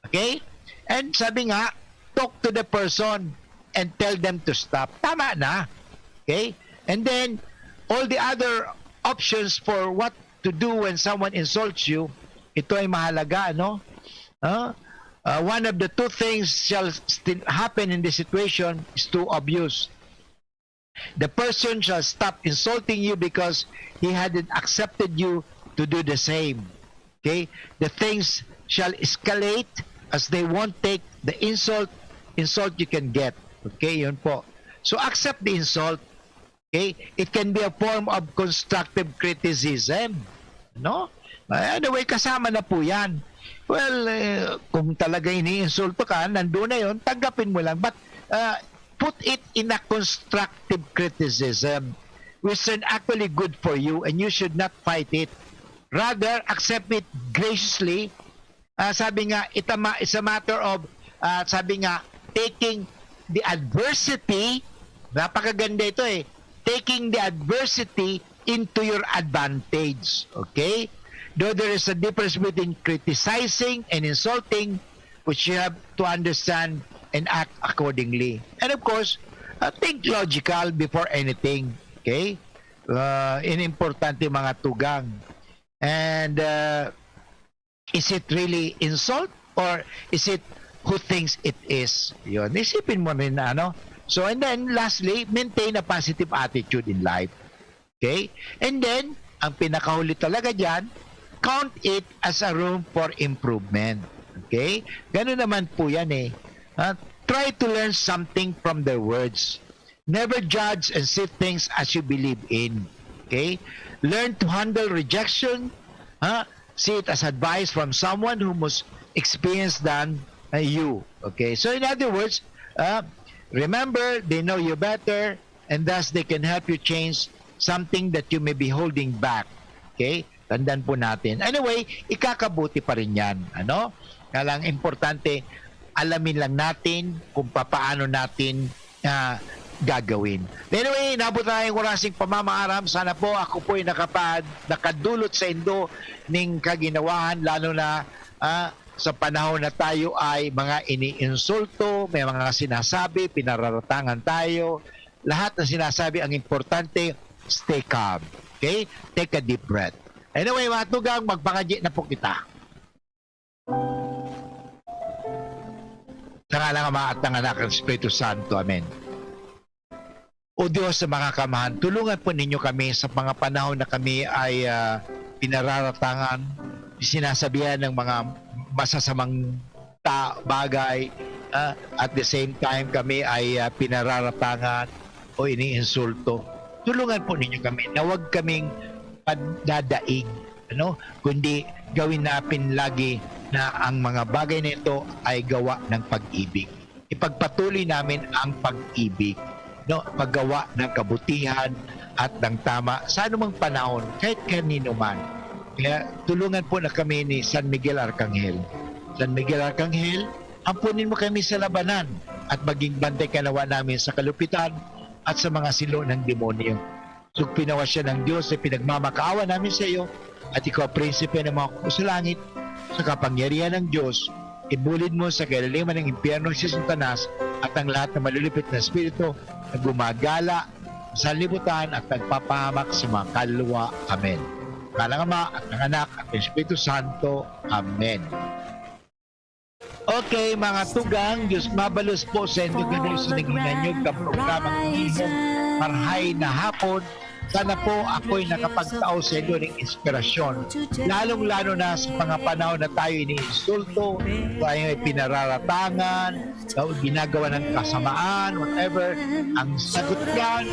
Okay? And sabi nga, talk to the person and tell them to stop. Tama na. Okay? And then, all the other options for what to do when someone insults you, ito ay mahalaga, ano? Ah, ah, one of the two things shall still happen in this situation is two of you. The person shall stop insulting you because he hadn't accepted you to do the same. Okay? The things shall escalate as they won't take the insult, insult you can get. Okay? Yun po. So, accept the insult. Okay? It can be a form of constructive criticism. No? Anyway, kasama na po yan. Well, eh, kung talaga iniinsulto ka, nandun na yun, tanggapin mo lang. But, uh, put it in a constructive criticism. which is actually good for you, and you should not fight it. Rather, accept it graciously. Ah, sabi nga, it a ma-, it's a matter of, ah, sabi nga, taking the adversity, napakaganda ito eh, taking the adversity into your advantage. Okay? Though there is a difference between criticizing and insulting, which you have to understand and act accordingly. And of course, uh, think logical before anything. Okay? Uh, in importante mga tugang. And uh, is it really insult or is it who thinks it is? Yun. Isipin mo rin na ano. So, and then lastly, maintain a positive attitude in life. Okay? And then, ang pinakahuli talaga dyan, count it as a room for improvement. Okay? Ganun naman po yan eh. Ah, try to learn something from their words. Never judge and see things as you believe in. Okay? Learn to handle rejection. Ha? See it as advice from someone who most experienced than uh, you. Okay? So in other words, uh, remember, they know you better and thus they can help you change something that you may be holding back. Okay? Tandaan po natin. Anyway, ikakabuti pa rin yan. Ano? Kaya lang importante, alamin lang natin kung papaano natin ah, gagawin. Anyway, naabot na ang orasing pamamaaram. Sana po ako po'y nakapad-, nakadulot sa indo ning kaginawahan, lalo na ah, sa panahon na tayo ay mga iniinsulto, may mga sinasabi, pinararatangan tayo. Lahat na sinasabi, ang importante, stay calm. Okay? Take a deep breath. Anyway, mga tugang, magpangadyi na po kita. Sa ngalan ng Ama at ng Anak at Espiritu Santo. Amen. O Diyos sa mga kamahan, tulungan po ninyo kami sa mga panahon na kami ay ah, pinararatangan, sinasabihan ng mga masasamang ta bagay, ah, at the same time kami ay ah, pinararatangan o iniinsulto. Tulungan po ninyo kami na huwag kaming padadaig, ano, kundi gawin namin lagi na ang mga bagay na ito ay gawa ng pag-ibig. Ipagpatuloy namin ang pag-ibig, no, paggawa ng kabutihan at ng tama sa anumang panahon, kahit kanino man. Kaya tulungan po na kami ni San Miguel Arcangel. San Miguel Arcangel, ampunin mo kami sa labanan at maging bantay ka nawa namin sa kalupitan at sa mga silo ng demonyo. Sugpinawa siya ng Diyos sa pinagmamakaawa namin sa iyo, at ikaw, prinsipe ng mga kuko sa langit, sa kapangyarihan ng Diyos, ibulid mo sa kailaliman ng impyerno si Satanas at ang lahat ng malulupit na espiritu na gumagala sa sanlibutan at nagpapahamak sa mga kaluluwa. Amen. Ngalan ng Ama, at ng Anak, at ng Espiritu Santo. Amen. Okay, mga tugang, Diyos mabalos po sa indo gabos sa naging nanyog kan programang Kaibigan, Marhay na Hapon. Sana po ako'y nakapagtao sa indo ng inspirasyon, lalong-lalo na sa mga panahon na tayo iniinsulto, tayo ay pinararatangan, o ginagawa ng kasamaan, whatever. Ang sagot yan,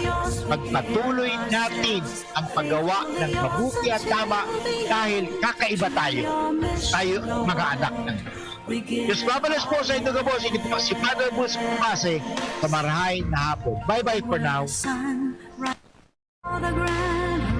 pagpatuloy natin ang paggawa ng mabuti at tama dahil kakaiba tayo. Tayo mga anak ng Diyos. Mabalos po sa indo gabos. Ini po si Father Boots Pumase sa Marhay na Hapon. Bye-bye for now.